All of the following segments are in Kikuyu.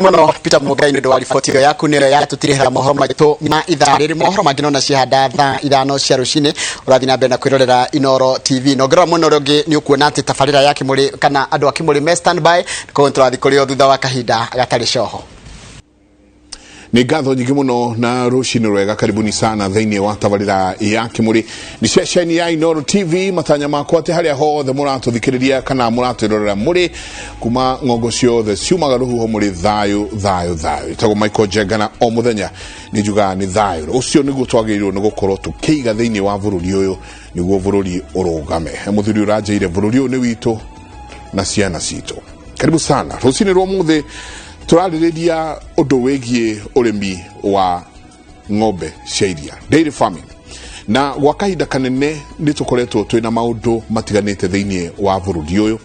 Muno Peter Mugai nĩ ũndũ wa riboti ĩyo yaku, nĩyo yatũtirĩhĩra mohoro maitũ ma ithaa rĩrĩ. Mohoro mangĩ nona cihanda thaa 5 cia rũcinĩ. Ũrathiĩ na mbere na kwĩrorera Inoro TV, na ũngĩrora mwena ũrĩa ũngĩ nĩ ũkuona atĩ tabarĩra ya Kĩmũrĩ kana andũ a Kĩmũrĩ me standby, koguo nĩ tũrathiĩ kũrĩ o thutha wa kahinda gatarĩ coho. Nĩ ngatho nyingĩ mũno na rũcinĩ rwega, karibuni sana thĩinĩ wa tabarĩra ya Kĩmũrĩ, nĩ ceceni ya Inoro TV. Matanya makwa atĩ harĩa hothe mũratũthikĩrĩria kana mũratwĩrorera mũrĩ kuma ng'ongo ciothe ciumaga rũhuho, mũrĩ thayũ thayũ thayũ. Ĩtagwo Michael Njengana, o mũthenya nĩ njugaga nĩ thayũ ũcio nĩguo twagĩrĩirwo nĩ gũkorwo tũkĩiga thĩinĩ wa bũrũri ũyũ nĩguo bũrũri ũrũgame. He mũthuri ũranjĩire bũrũri ũyũ nĩ witũ na ciana citũ. Karibu sana. Rũcinĩ rwa ũmũthĩ tũrarĩrĩria ũndũ wĩgiĩ ũrĩmi wa ng'ombe cia iria, dairy farming, na gwa kahinda kanene nĩ tũkoretwo twĩna maũndũ matiganĩte thĩinĩ wa bũrũri ũyũ.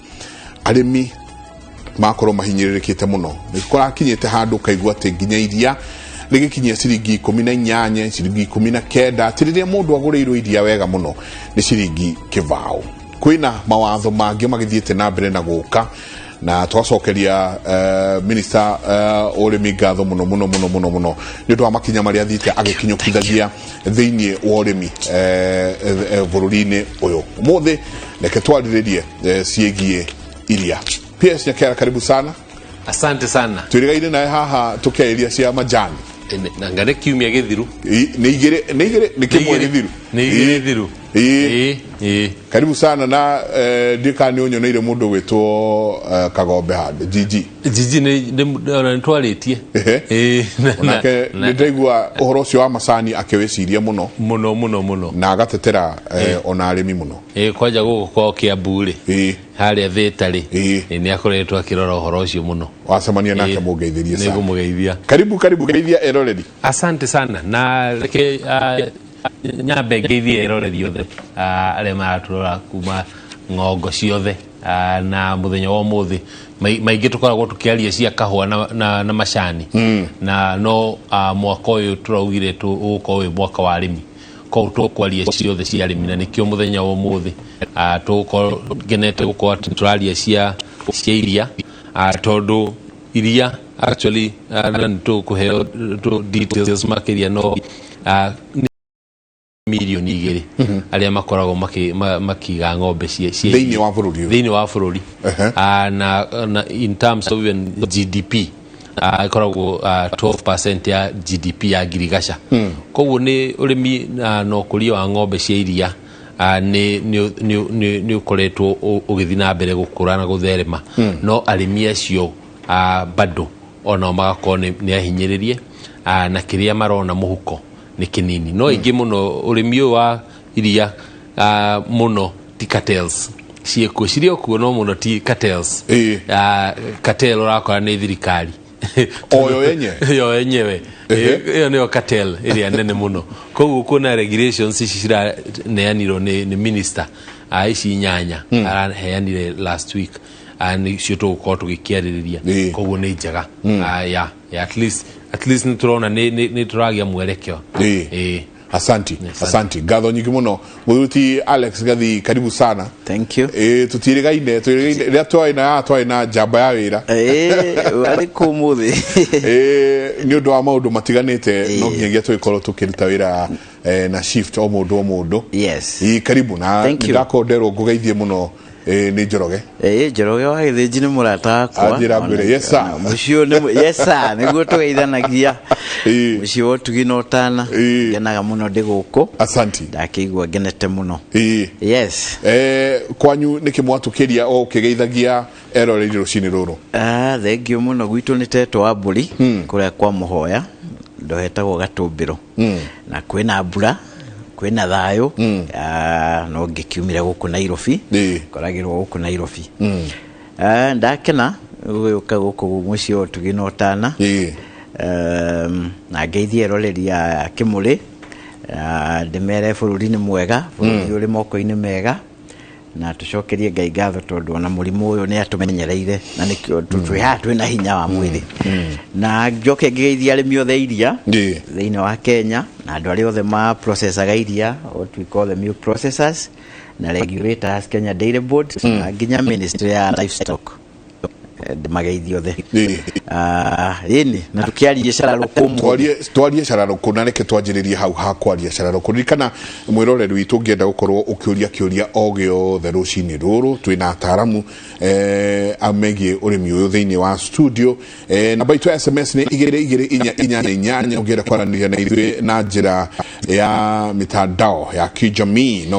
Arĩmi makorwo mahinyĩrĩrĩkĩte mũno, nĩ kũrakinyĩte handũ ũkaigua atĩ nginya iria rĩgĩkinyia ciringi 18, ciringi 19, atĩ rĩrĩa mũndũ agũrĩirwo iria wega mũno nĩ ciringi 20. Kwĩna mawatho mangĩ magĩthiĩte na mbere na gũka, na twacokeria minister ũrĩmi ngatho mũno mũno mũno mũno mũno nĩ ũndũ wa makinya marĩa athiĩte agĩkinyũkithagia thĩinĩ wa ũrĩmi bũrũri-inĩ ũyũ. Ũmũthĩ reke twarĩrĩrie ciĩgiĩ iria. PS Nyakera, karibu sana. Asante sana. Twĩrĩgaine nawe haha tũkĩarĩria cia majani. Nanga nĩ kiumia gĩthiru. Nĩ igĩrĩ, nĩ igĩrĩ, nĩ kĩmwe gĩthiru. Nĩ igĩrĩ thiru. Ĩ. Ĩ. Karibu sana na ndiũ kana nĩ ũnyoneire mũndũ gwĩtwo Kagombe handũ GG. Jiji ona nĩ twarĩtie. Ehe. Ĩ, onake nĩ ndaigua ũhoro ũcio wa macani akĩwĩciria mũno. Mũno mũno mũno. Na agatetera ona arĩmi mũno. Ĩ, kwanja gũkũ kwao Kiambu rĩ, harĩa Thĩta rĩ, nĩ akoretwo akĩrora ũhoro ũcio mũno. Wacemania nake mũngeithĩrie nĩ sana. Ngũmũgeithia. Karibu karibu, geithia eroreri. Asante sana, na reke nyambe ngeithie eroreri othe arĩa maratũrora kuma ng'ongo ciothe. Na mũthenya wa ũmũthĩ maingĩ tũkoragwo tũkĩaria cia kahũa na macani, na no mwaka ũyũ tũraugire ũgũkorwo wĩ mwaka wa arĩmi, koguo tũkwaria ciothe cia arĩmi, na nĩkĩo mũthenya wa ũmũthĩ tũgũkorwo ngenete gũkorwo atĩ tũraria cia iria, tondũ iria actually na nĩ tũkũheo details makĩria, no nĩ mirioni 2 arĩa makoragwo makiga ng'ombe cia thĩinĩ wa bũrũri ũyũ. Thĩinĩ wa bũrũri. Na in terms of even GDP, ĩkoragwo 12% ya GDP ya ngirigaca. Koguo nĩ ũrĩmi na ũkũria wa ng'ombe cia iria nĩ ũkoretwo ũgĩthiĩ na mbere gũkũra na gũtherema, no arĩmi acio bado onao magakorwo nĩ ahinyĩrĩrie, na kĩrĩa marona mũhuko nĩ kĩnini. No ingĩ mũno ũrĩmi ũyũ wa iria mũno ti cartels ciĩkuo, cirĩ o kuo, no mũno ti cartels. Cartel ũrakora nĩ thirikari. O yo yenyewe? Yo yenyewe. Ĩyo nĩyo cartel ĩrĩa nene mũno. Koguo kuona regulations ici ciraneanirwo nĩ minister, ici 8 araheanire last week, nĩcio tũgũkorwo tũgĩkĩarĩrĩria. Koguo nĩ njega. Ya at least nĩ tũrona nĩ tũragĩa mwerekeo. Asanti. Asante. Asanti, ngatho nyingĩ mũno. Mũthuri ti Alex Gathi, karibu sana. Thank you. Ĩ, tũtiĩrĩgaine, twĩrĩgaine rĩrĩa twarĩ na haha, twarĩ na njamba ya wĩra. Ĩĩ, arĩ kũ ũmũthĩ? Ĩ, nĩ ũndũ wa maũndũ matiganĩte, no nginyagia tũgĩkorwo tũkĩruta wĩra na shift o mũndũ o mũndũ. Ĩ, karibu na Thank you. nĩndakorwo nderwo ngũgeithie mũno nĩ Njoroge. Ĩĩ, Njoroge wa Gĩthĩnji nĩ mũrata wakwa. Anjĩra ngwĩre, "Yes, sir." Mũciĩ ũyũ yes sir, nĩguo tũgeithanagia. Mũciĩ wa ũtugi na ũtana. Ngenaga mũno ndĩ gũkũ. Asanti. Ndakĩigua ngenete mũno. Yes. Kwanyu nĩkĩ mwatũkĩria o ũkĩgeithagia eroreri rũcinĩ rũrũ? Ah, thengiũ mũno. Gwitũ nĩ tetwo wa mbũri kũrĩa kwa mũhoya ndohetagwo gatũmbĩro, na kwĩna mbura, kwĩna thayũ. Ah, no ngĩkiumire gũkũ Nairobi, ngoragĩrwo gũkũ Nairobi. Ah, ndakena gũgĩũka gũkũ mũciĩ wa ũtugi na ũtana. Na ngeithie eroreri a Kĩmũrĩ. Ah, ndĩmere bũrũri nĩ mwega, bũrũri ũrĩ moko-inĩ mega, na tũcokerie Ngai ngatho tondũ ona mũrimũ ũyũ nĩ atũmenyereire, na nĩkĩo twĩ haha twĩna hinya wa mwĩrĩ. Na njoke ngĩgeithia arĩmi othe iria thĩinĩ wa Kenya na andũ arĩa othe ma processaga iria, what we call the milk processors na regulators, Kenya Dairy Board, na nginya ministry ya livestock. Ndĩmageithie othe. Ĩĩ. Ah, ĩni na tũkĩarie cararũkũ ũmũthĩ. Twarie cararũkũ, na reke twanjĩrĩrie hau ha kwaria cararũkũ. Ririkana mwĩroreri witũ, ũngĩenda gũkorwo ũkĩũria kĩũria o gĩothe rũcinĩ rũrũ, twĩna ataaramu megiĩ ũrĩmi ũyũ thĩinĩ wa studio. Namba itũ ya SMS nĩ 22488. Ũngĩenda kwaranĩria na ithuĩ na njĩra ya mitandao ya kijamii, no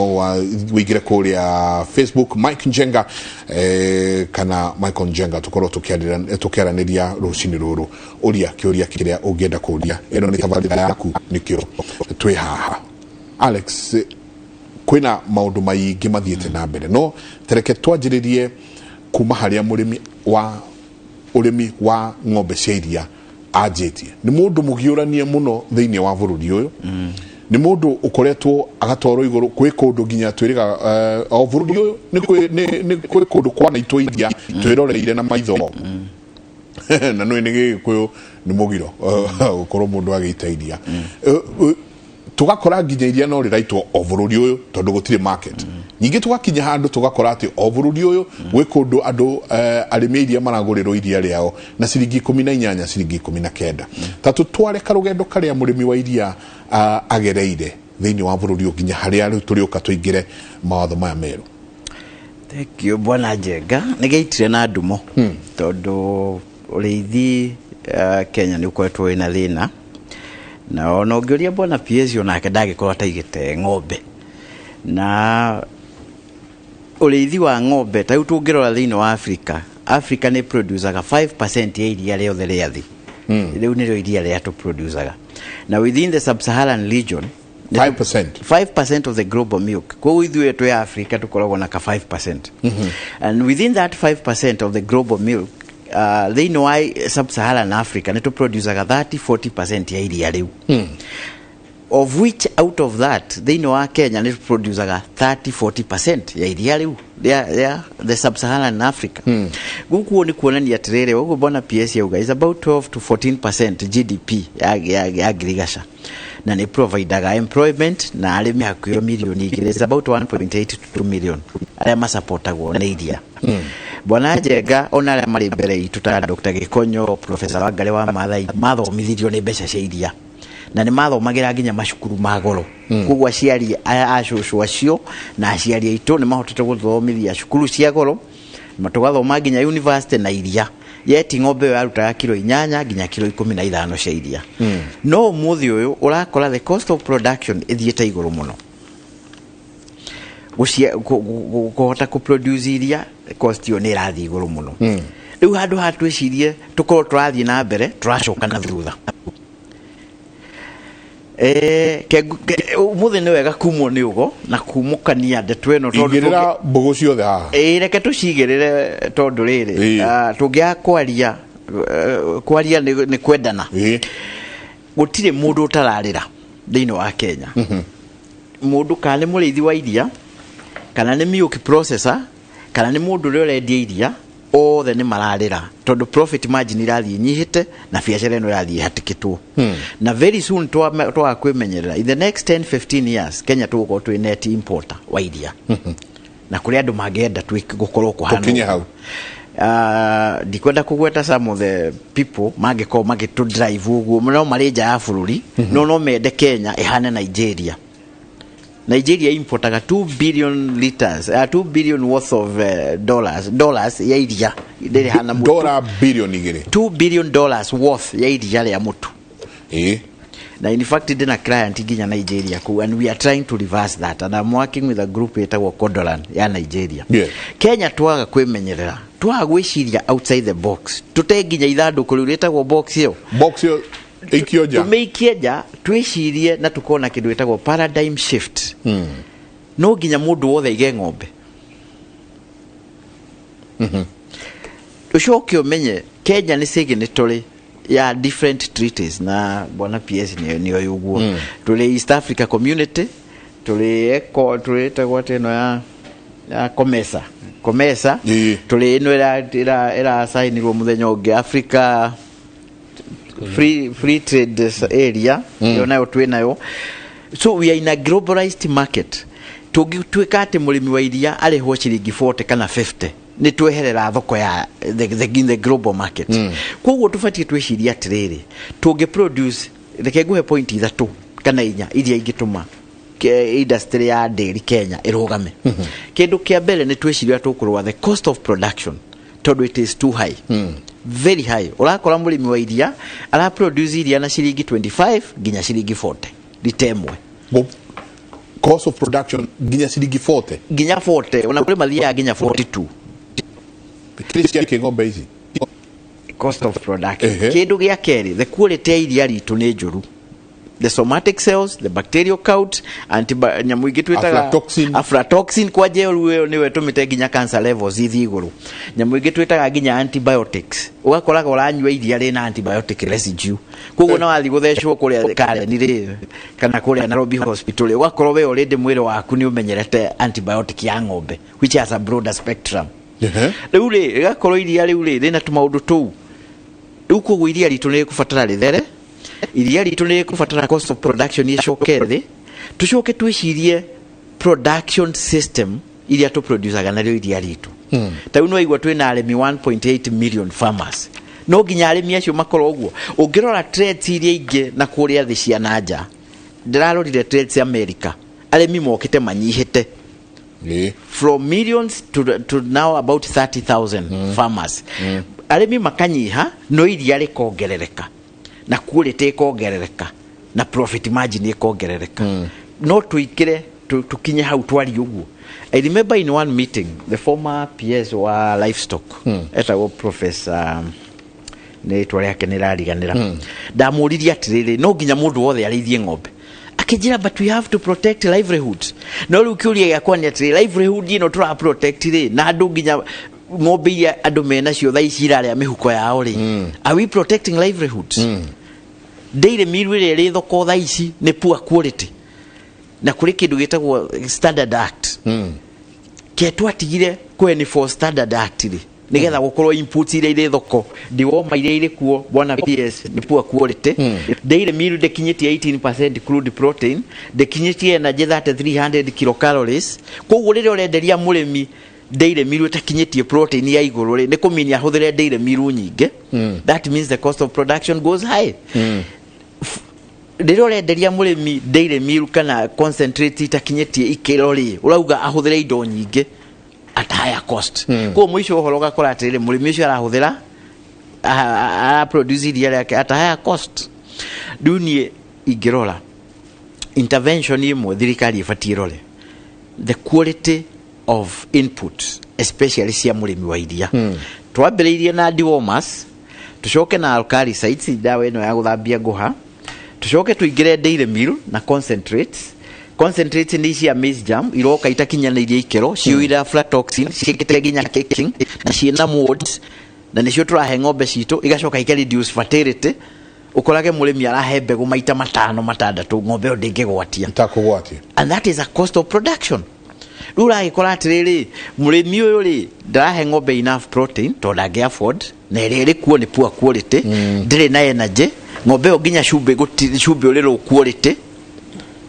wĩingĩre kũrĩa Facebook, Mike Njenga kana Michael Njenga, tũkorwo tũkĩaranĩria rũcinĩ rũrũ. Ũria kĩũria kĩrĩa ũngĩenda kũria, ĩno nĩ tabarĩra yaku, nĩkĩo twĩ haha. Alex, kwĩna maũndũ maingĩ mathiĩte na mbere, no tereke twanjĩrĩrie kuma harĩa mũrĩmi wa ũrĩmi wa ng'ombe cia iria anjĩtie. Nĩ mũndũ mũgiũranie mũno thĩinĩ wa bũrũri ũyũ, nĩ mũndũ ũkoretwo agatwarwo igũrũ kwĩ kũndũ nginya twĩrĩga o bũrũri ũyũ nĩ kwĩ kũndũ kwanaitwo iria twĩroreire na maitho, na nĩ nĩ Gĩgĩkũyũ nĩ mũgiro gũkorwo mũndũ agĩita iria. Tũgakora nginya iria no rĩraitwo o bũrũri ũyũ tondũ gũtirĩ market. Ningĩ tũgakinya handũ tũgakora atĩ o bũrũri ũyũ gwĩ kũndũ andũ arĩmi a iria maragũrĩrwo iria rĩao na ciringi 18, ciringi 19. Ta tũtware karũgendo karĩa mũrĩmi wa iria agereire thĩinĩ wa bũrũri ũyũ nginya harĩa rĩu tũrĩũka tũingĩre mawatho maya merũ. Thank you, Bwana Njenga. Nĩ gĩitire na ndumo tondũ ũrĩithi Kenya nĩ ũkoretwo wĩna thĩna, na ona ũngĩũria Bwana PS onake ndangĩkorwo ataigĩte ng'ombe na ũrĩithi wa ng'ombe. Ta rĩu tũngĩrora thĩinĩ wa Africa, Africa nĩ producaga 5% ya iria rĩothe rĩa thĩ. Rĩu nĩrĩo iria rĩrĩa tũproducaga, na within the sub-Saharan region 5%. 5% of the global milk. Koguo ithuĩ twĩ Africa tũkoragwo na ka 5%, and within that 5% of the global milk, thĩinĩ wa sub-Saharan Africa nĩ tũproducaga 30 40% ya iria rĩu, of which out of that thĩinĩ wa Kenya nĩ tũproducaga 30 40% ya iria rĩu rĩa the sub-Saharan Africa. Gũkuo nĩ kuonania atĩrĩrĩ, ũguo Bwana PS yauga is about 12 to 14% GDP ya ngirigaca, na nĩ providaga employment na arĩmi hakuhĩ mirioni 2, is about 1.8 to 2 million arĩa masupportagwo nĩ iria. Bwana Njenga, ona arĩa marĩ mbere itũ ta Dr. Gĩkonyo, Professor Wangarĩ wa Maathai, mathomithirio nĩ mbeca cia iria na nĩ mathomagĩra nginya macukuru ma goro. Koguo aciari a cũcũ acio na aciari aitũ nĩ mahotete gũthomithia cukuru cia goro na tũgathoma nginya university na iria. Yeti ng'ombe ĩyo yarutaga kiro 8 nginya kiro 15 cia iria. No ũmũthĩ ũyũ ũrakora the cost of production ĩthiĩte igũrũ mũno. Kũhota kũproduce iria, cost ĩyo nĩ ĩrathiĩ igũrũ mũno. Rĩu handũ ha twĩcirie tũkorwo tũrathiĩ na mbere, tũracoka na thutha. Ũmũthĩ nĩ wega kumwo nĩ ũgo na kumũkania ndeto ĩno tondũ Igĩrĩra mbũgũ ciothe haha. Ĩĩ, reke tũcigĩrĩre tondũ rĩrĩ, tũngĩaga kwaria, kwaria nĩ kwendana. Gũtirĩ mũndũ ũtararĩra thĩinĩ wa Kenya, mũndũ kana nĩ mũrĩithi wa iria, kana nĩ milk processor, kana nĩ mũndũ ũrĩa ũrendia iria, othe nĩ mararĩra tondũ profit margin irathiĩ inyihĩte na biacara ĩno ĩrathiĩ ĩhatĩkĩtwo. Na very soon twaga kwĩmenyerera, in the next 10 15 years Kenya tũgũkorwo twĩ net importer wa iria, na kũrĩ andũ mangĩenda gũkorwo kũhana Tũkinye ũguo. hau. Ndikwenda kũgweta some of the people mangĩkorwo magĩtũ drive ũguo, no marĩ nja ya bũrũri, no mende Kenya ĩhane Nigeria. Nigeria importaga 2 billion liters, 2 billion worth of dollars ya iria rĩrĩ mũtu. Dora bilioni 2. $2 billion worth ya iria rĩa mũtu. Na in fact ndĩna client nginya Nigeria kũu, and we are trying to reverse that, and I'm working with a group ĩtagwo Kodolan ya Nigeria. Kenya twaga kwĩmenyerera, twaga gwĩciria outside the box, tũte nginya ithandũkũ rĩu rĩtagwo box ĩyo. Box ĩyo ĩikio nja. Tũmĩikie nja, twĩcirie na tũkorwo na kĩndũ gĩtagwo paradigm shift. No nginya mũndũ wothe aige ng'ombe. Ũcoke ũmenye Kenya nĩ signatory ya different treaties, na Bwana PS nĩ oĩ ũguo. Tũrĩ East Africa Community, tũrĩ ECO, tũrĩ ĩtagwo atĩ ĩno ya COMESA, tũrĩ ĩno ĩracainirwo mũthenya ũngĩ, Africa Free Trade Area, ĩyo nayo twĩ nayo. So we are in a globalized market. Tũngĩtuĩka atĩ mũrĩmi wa iria arĩhwo ciringi 40 kana 50. Nĩ tweherera thoko ya in the global market. Koguo tũbatiĩ twĩcirie atĩrĩrĩ, tũngĩ produce, reke nguhe point ithatũ kana inya iria ingĩtũma industry ya dairy Kenya ĩrũgame. Kĩndũ kĩa mbere, nĩ twĩciria tũkũrũa the cost of production, tondũ it is too high, very high. Ũrakora mũrĩmi wa iria ara produce iria na ciringi 25 nginya ciringi 40 rita ĩmwe. Cost of production nginya ciringi 40? Nginya 40, ona kũrĩ mathiaga nginya 42. Kĩrĩ cia kĩng'ombe ici? Cost of production. Kĩndũ gĩa kerĩ, the quality ya iria ritũ nĩ njũru. The somatic cells, the bacterial count, nyamũ ingĩ twĩtaga Aflatoxin. Aflatoxin kwanja ĩyo rĩu ĩyo nĩyo ĩtũmĩte nginya cancer levels ithiĩ igũrũ. Nyamũ ingĩ twĩtaga nginya antibiotics, ũgakoraga ũranyua iria rĩna antibiotic residue. Koguo na wathiĩ gũthecwo kũrĩa Karen rĩ, kana kũrĩa Nairobi Hospital rĩ, ũgakorwo we already mwĩrĩ waku nĩ ũmenyerete antibiotic ya ng'ombe, which has a broader spectrum. Rĩu rĩ, rĩgakorwo iria rĩu rĩ rĩna tũmaũndũ tũu. Rĩu koguo iria ritũ nĩ rĩkũbatara rĩthere, iria ritũ nĩ rĩkũbatara cost of production ĩcoke thĩ. Tũcoke twĩcirie production system iria tũproducaga narĩo iria ritũ. Ta rĩu nĩwaigua twĩna arĩmi 1.8 million farmers. No nginya arĩmi acio makorwo ũguo. Ũngĩrora trends iria ingĩ na kũrĩa thĩ cia na nja, ndĩrarorire trends America, arĩmi mokĩte manyihĩte from millions to now about 30,000 farmers. Arĩmi makanyiha, no iria rĩkongerereka na quality ĩkongerereka na profit margin ĩkongerereka. No tũikĩre tũkinye hau twarie ũguo. I remember in one meeting, the former PS wa livestock, etagwo Professor, nĩ rĩtwa rĩake nĩ rariganĩra, ndamũririe atĩrĩrĩ, no nginya mũndũ wothe arĩithie ng'ombe? Akĩnjĩra, "But we have to protect livelihoods." No rĩu kĩũria gĩakwa nĩ atĩrĩ, livelihood ĩno tũra protect rĩ, na andũ nginya ng'ombe iria andũ menacio thaa ici irarĩa mĩhuko yao rĩ, are we protecting livelihoods? Dairy meal ĩrĩa ĩrĩ thoko thaa ici nĩ poor quality, na kũrĩ kĩndũ gĩtagwo Standard Act ke twatigire kũ enforce Standard Act rĩ, nigetha gũkorwo inputs iria irĩ thoko, dewormer iria irĩ kuo, bwana PS, nĩ poor quality. Dairy meal ndĩkinyĩtie 18% crude protein, ndĩkinyĩtie energy 3300 kilocalories. Koguo rĩrĩa ũrenderia mũrĩmi dairy meal ĩtakinyĩtie protein ya igũrũ rĩ, nĩ kũminia ahũthĩre dairy meal nyingĩ. That means the cost of production goes high. Rĩrĩa ũrenderia mũrĩmi dairy meal kana concentrate itakinyĩtie ikĩro rĩ, ũrauga ahũthĩre indo nyingĩ at higher cost. Koguo mũico ũhoro ũgakora atĩrĩrĩ, mũrĩmi ũcio arahũthĩra, ara produce iria rĩake at a higher cost. Rĩu niĩ ingĩrora intervention ĩmwe thirikari ĩbatiĩ ĩrore, the quality of input, especially cia mũrĩmi wa iria. Twambĩrĩirie na dewormers, tucoke na alkalicides, ndawa ĩno ya gũthambia ngũha, tucoke tũingĩre dairy meal na concentrates. Concentrates nĩ cia maize germ iroka itakinyanĩirie ikĩro, ciyũire aflatoxin, ciĩkĩte nginya caking na ciĩna molds, na nĩcio tũrahe ng'ombe citũ, igacoka ika reduce fertility. Ũkorage mũrĩmi arahe mbegũ maita matano matandatũ, ng'ombe ĩyo ndĩngĩgwatia. Itakũgwatia. And that is a cost of production. Rĩu ũragĩkora atĩrĩrĩ, mũrĩmi ũyũ rĩ, ndarahe ng'ombe enough protein tondũ ndangĩ afford, na ĩrĩa ĩrĩ kuo nĩ poor quality, ndĩrĩ na energy. Ng'ombe ĩyo nginya cumbĩ gũtirĩ, cumbĩ ũrĩ low quality.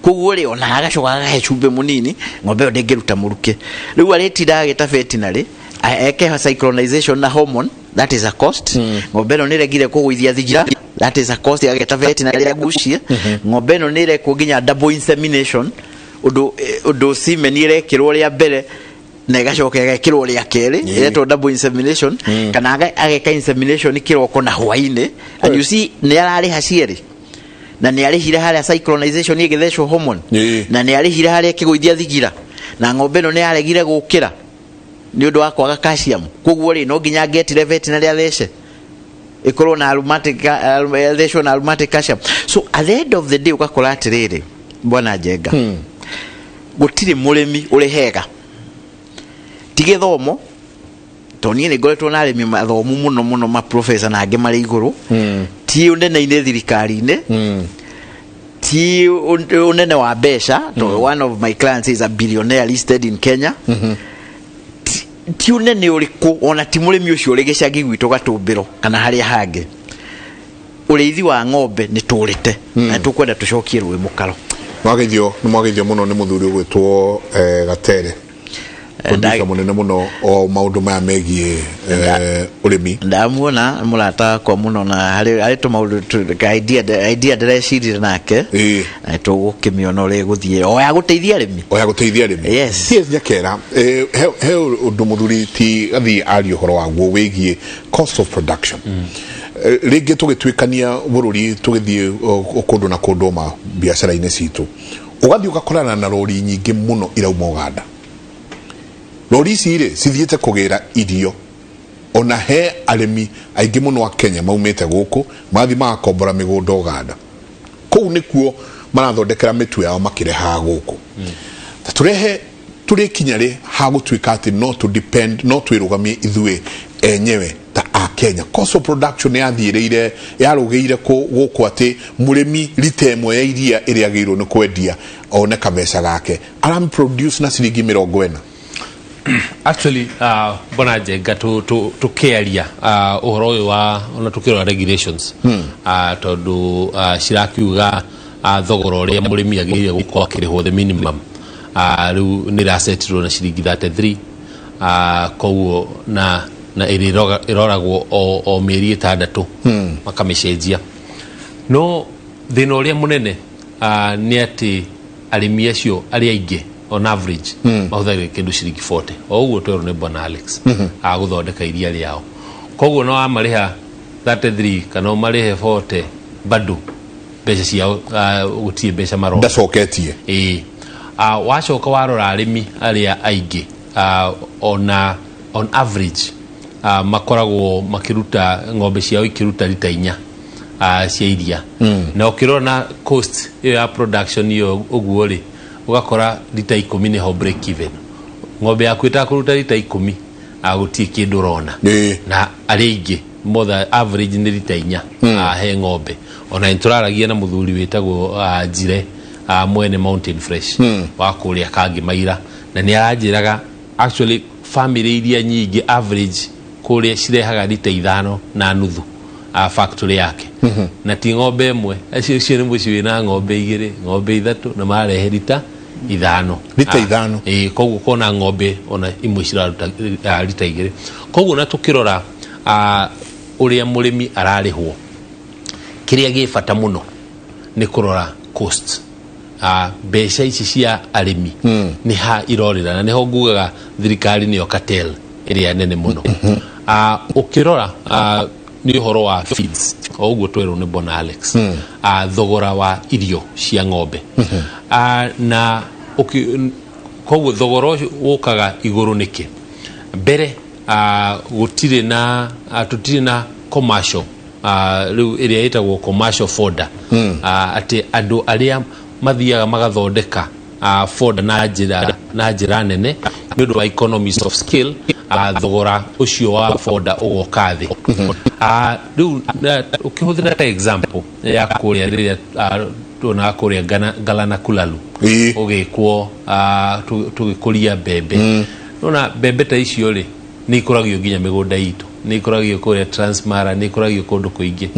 Koguo rĩ, ona agacoka agahe cumbĩ mũnini, ng'ombe ĩyo ndĩngĩruta mũrukĩ. Rĩu arĩtindaga agĩta veterinary eke cyclonization na hormone. That is a cost. Ng'ombe ĩno nĩ ĩregire kũgũithia thingira. That is a cost. Ageta veterinary agucie. Ng'ombe ĩno nĩ ĩrekwo nginya double insemination, ũndũ semen ĩrekĩrwo rĩa mbere na ĩgacoka ĩgekĩrwo rĩa kerĩ. Ĩretwo double insemination, kana ageka insemination kĩroko na hwainĩ. And you see, nĩ ararĩha cierĩ, na nĩ arĩhire harĩa cyclonization ĩgĩthecwo hormone, na nĩ arĩhire harĩa ĩkĩgũithia thingira, na ng'ombe ĩno nĩ yaregire gũkĩra nĩ ũndũ wa kwaga calcium. Koguo rĩ, no nginya angetire veterinary athece ĩkorwo na aromatic, athecwo na aromatic calcium. So at the end of the day, ũgakora atĩrĩrĩ, bwana Njenga, gũtirĩ mũrĩmi ũrĩ hega ti gĩthomo, tondũ niĩ nĩ ngoretwo na arĩmi mathomu mũno mũno, maprofesa na angĩ marĩ igũrũ, ti ũnene-inĩ thirikari-inĩ, ti ũnene wa mbeca, tondũ one of my clients is a billionaire listed in Kenya. Ti ũnene ũrĩkũ, ona ti mũrĩmi ũcio ũrĩ gĩcagi gwitũ Gatũmbĩro kana harĩa hangĩ. Ũrĩithi wa ng'ombe nĩ tũrĩte na tũkwenda tũcokie rũĩ mũkaro. Mwageithio, nĩ mwageithio mũno nĩ mũthuri ũgwĩtwo Gatere. Producer mũnene mũno o maũndũ maya megiĩ ũrĩmi. Ndamuona mũrata wakwa mũno na harĩ tũmaũndũ ka idea ndĩrecirire nake. Na tũgũkĩmĩona ũrĩa ĩgũthiĩ o ya gũteithia arĩmi. O ya gũteithia arĩmi. Yes. Ts Nyakera, he ũndũ mũthuri ti gathiĩ aria ũhoro waguo wĩgiĩ cost of production. Rĩngĩ tũgĩtuĩkania bũrũri, tũgĩthiĩ kũndũ na kũndũ ma biacara-inĩ citũ, ũgathiĩ ũgakorana na rori nyingĩ mũno irauma Uganda. Rori ici rĩ cithiĩte kũgĩra irio, ona he arĩmi aingĩ mũno a Kenya maumĩte gũkũ magathiĩ magakombora mĩgũnda Uganda. Kũu nĩkuo marathondekera mĩtu yao makĩrehaga gũkũ. Ta tũrehe tũrĩkinya rĩ ha gũtuĩka atĩ no tũ depend, no twĩrũgamie ithuĩ enyewe ta a Kenya? Cost of production yathiĩrĩire, yarũgĩire gũkũ atĩ mũrĩmi rita ĩmwe ya iria ĩrĩa agĩrĩirwo nĩ kwendia one kabeca gake aram produce na ciringi 40. Actually, bona Njenga, tukiaria uhoro uyu wa ona tukirora regulations, tondu cirakiuga thogora uria murimi agiriire gukorwo akirihwo, the minimum, riu ni iracetirwo na ciringi 33. Koguo na ĩrĩ ĩroragwo o mĩeri 6 makamicenjia. No thĩna ũrĩa mũnene nĩ atĩ arĩmi acio arĩa aingĩ on average mahũthagĩra kĩndũ ciringi 40, o ũguo twerwo nĩ bwana Alex, a gũthondeka iria rĩao. Koguo no wamarĩha 33 kana ũmarĩhe 40, bado mbeca ciao, gũtirĩ mbeca marona. Ndacoketie. Ĩĩ. Wacoka warora arĩmi arĩa aingĩ, ona on average makoragwo makĩruta ng'ombe ciao ikĩruta rita 4 cia iria, na ũkĩrora na cost ĩyo ya production ĩyo ũguo rĩ, ũgakora rita 10 nĩho break even. Ng'ombe yaku ĩtakũruta rita 10, gũtirĩ kĩndũ ũrona. Na arĩa aingĩ more than average nĩ rita 4 he ng'ombe. Ona nĩ tũraragia na mũthuri wĩtagwo Njire, mwene Mountain Fresh wa kũrĩa Kangĩ Maira, na nĩ aranjĩraga actually family iria nyingĩ average kũrĩa cirehaga rita 5.5 factory yake, na ti ng'ombe ĩmwe. Acio ũcio nĩ mũciĩ wĩna ng'ombe 2, ng'ombe 3, na marehe rita 5. Rita 5. Ĩĩ, koguo kona ng'ombe ona imwe ciraruta rita 2. Koguo na tukĩrora ũrĩa mũrĩmi ararĩhwo, kĩrĩa gĩ bata mũno nĩ kũrora cost, mbeca ici cia arĩmi nĩ ha irorĩra, na nĩho ngugaga thirikari nĩyo cartel ĩrĩa nene mũno. Ũkĩrora nĩ ũhoro wa feeds, o ũguo twerwo nĩ bwana Alex, thogora wa irio cia ng'ombe, na koguo thogora ũcio ũkaga igũrũ nĩkĩ? Mbere, gũtirĩ na tũtirĩ na commercial, rĩu ĩrĩa ĩtagwo commercial fodder, atĩ andũ arĩa mathiaga magathondeka fodder na njĩra nene nĩ ũndũ wa economies of scale, thogora ũcio wa fodder ũgoka thĩ. Rĩu ũkĩhũthĩra ta example ya kũrĩa rĩrĩa tuonaga kũrĩa Galana Kulalu ũgĩkwo, tũgĩkũria mbembe, nona mbembe ta icio rĩ nĩ ikũragio nginya mĩgũnda itũ, nĩ ikũragio kũrĩa Transmara, nĩ ikũragio kũndũ kũingĩ.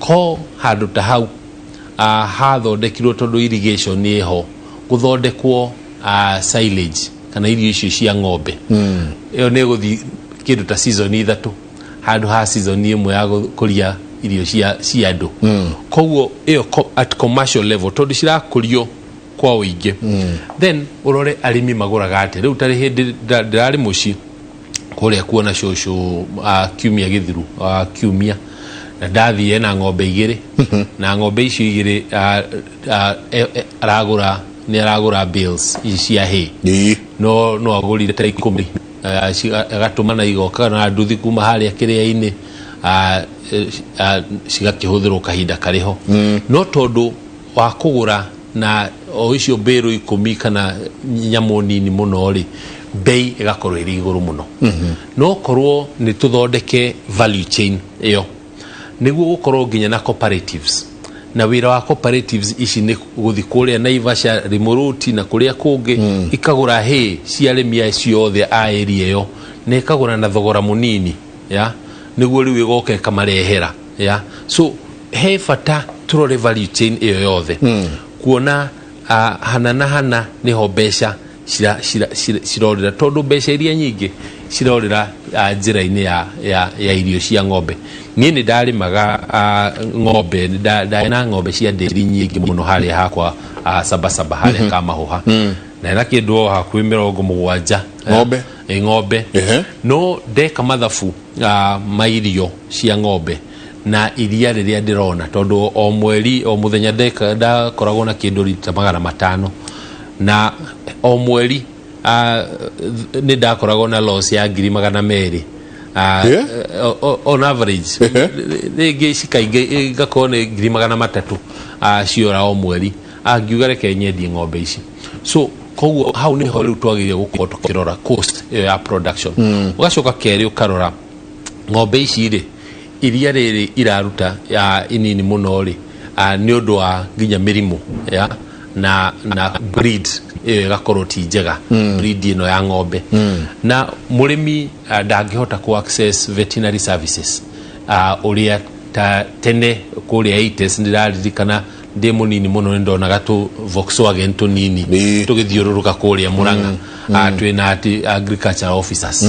Ko handũ ta hau hathondekirwo tondũ irrigation nĩ ĩho, gũthondekwo silage kana irio icio cia ng'ombe, ĩyo nĩ ĩgũthiĩ kĩndũ ta season 3 handũ ha season 1 ya gũkũria irio cia andũ. Koguo ĩyo at commercial level, tondũ cirakũrio kwa ũingĩ, then ũrore arĩmi magũraga atĩa. Rĩu tarĩ hĩndĩ ndĩrarĩ mũciĩ kũrĩa kuona cũcũ kiumia gĩthiru, kiumia, na ndathiĩ na ng'ombe 2, na ng'ombe icio 2 aragũra, nĩ aragũra bales ici cia hay. No agũrire ta 10, agatũma na igoka na nduthi kuma harĩa kĩrĩa-inĩ, cigakĩhũthĩrwo kahinda karĩ ho. No tondũ wa kũgũra na o icio mbĩrũ 10 kana nyamũ nini mũno rĩ, bei ĩgakorwo ĩrĩ igũrũ mũno. No korwo nĩ tũthondeke value chain ĩyo nĩguo gũkorwo nginya na cooperatives, na wĩra wa cooperatives ici nĩ gũthi kũrĩa Naivasha, Rĩmũrũti na kũrĩa kũngĩ, ikagũra hay cia arĩmi acio othe a area ĩyo, na ĩkagũra na thogora mũnini ya nĩguo rĩu ĩgoka ĩkamarehera ya. So he bata tũrore value chain ĩyo yothe, kuona hana na hana nĩho mbeca. Cirorĩra tondũ mbeca iria nyingĩ cirorĩra njĩra-inĩ ya irio cia ng'ombe. Niĩ nĩ ndarĩmaga ng'ombe, nĩ ndarĩ na ng'ombe cia ndĩri nyingĩ mũno harĩa hakwa, Sabasaba harĩa Kamahũha, na na kĩndũ o hakuhĩ 70. Ng'ombe? Ĩ, ng'ombe. No ndeka mathabu ma irio cia ng'ombe na iria rĩrĩa ndĩrona, tondũ o mweri o mũthenya ndakoragwo na kĩndũ rita 500, na o mweri nĩ ndakoragwo na loss ya 200,000 on average. Rĩngĩ cikaingĩ igakorwo nĩ 300,000 ciora o mweri. Ngiuga reke nyendie ng'ombe ici. So koguo hau niho rĩu twagĩrĩire gũkorwo tũkĩrora cost ĩyo ya production. Ũgacoka kerĩ ũkarora ng'ombe ici rĩ, iria rĩrĩ iraruta ya inini mũno rĩ, nĩ ũndũ wa nginya mĩrimũ ya na breed ĩyo ĩgakorwo ti njega, breed ĩno ya ng'ombe, na mũrĩmi ndangĩhota ku access veterinary services ũrĩa ta tene kũrĩa 80s. Ndĩraririkana ndĩ mũnini mũno nĩ ndonaga tũ Volkswagen tũnini tũgĩthiũrũrũka kũrĩa Mũrang'a, twĩna atĩ agriculture officers,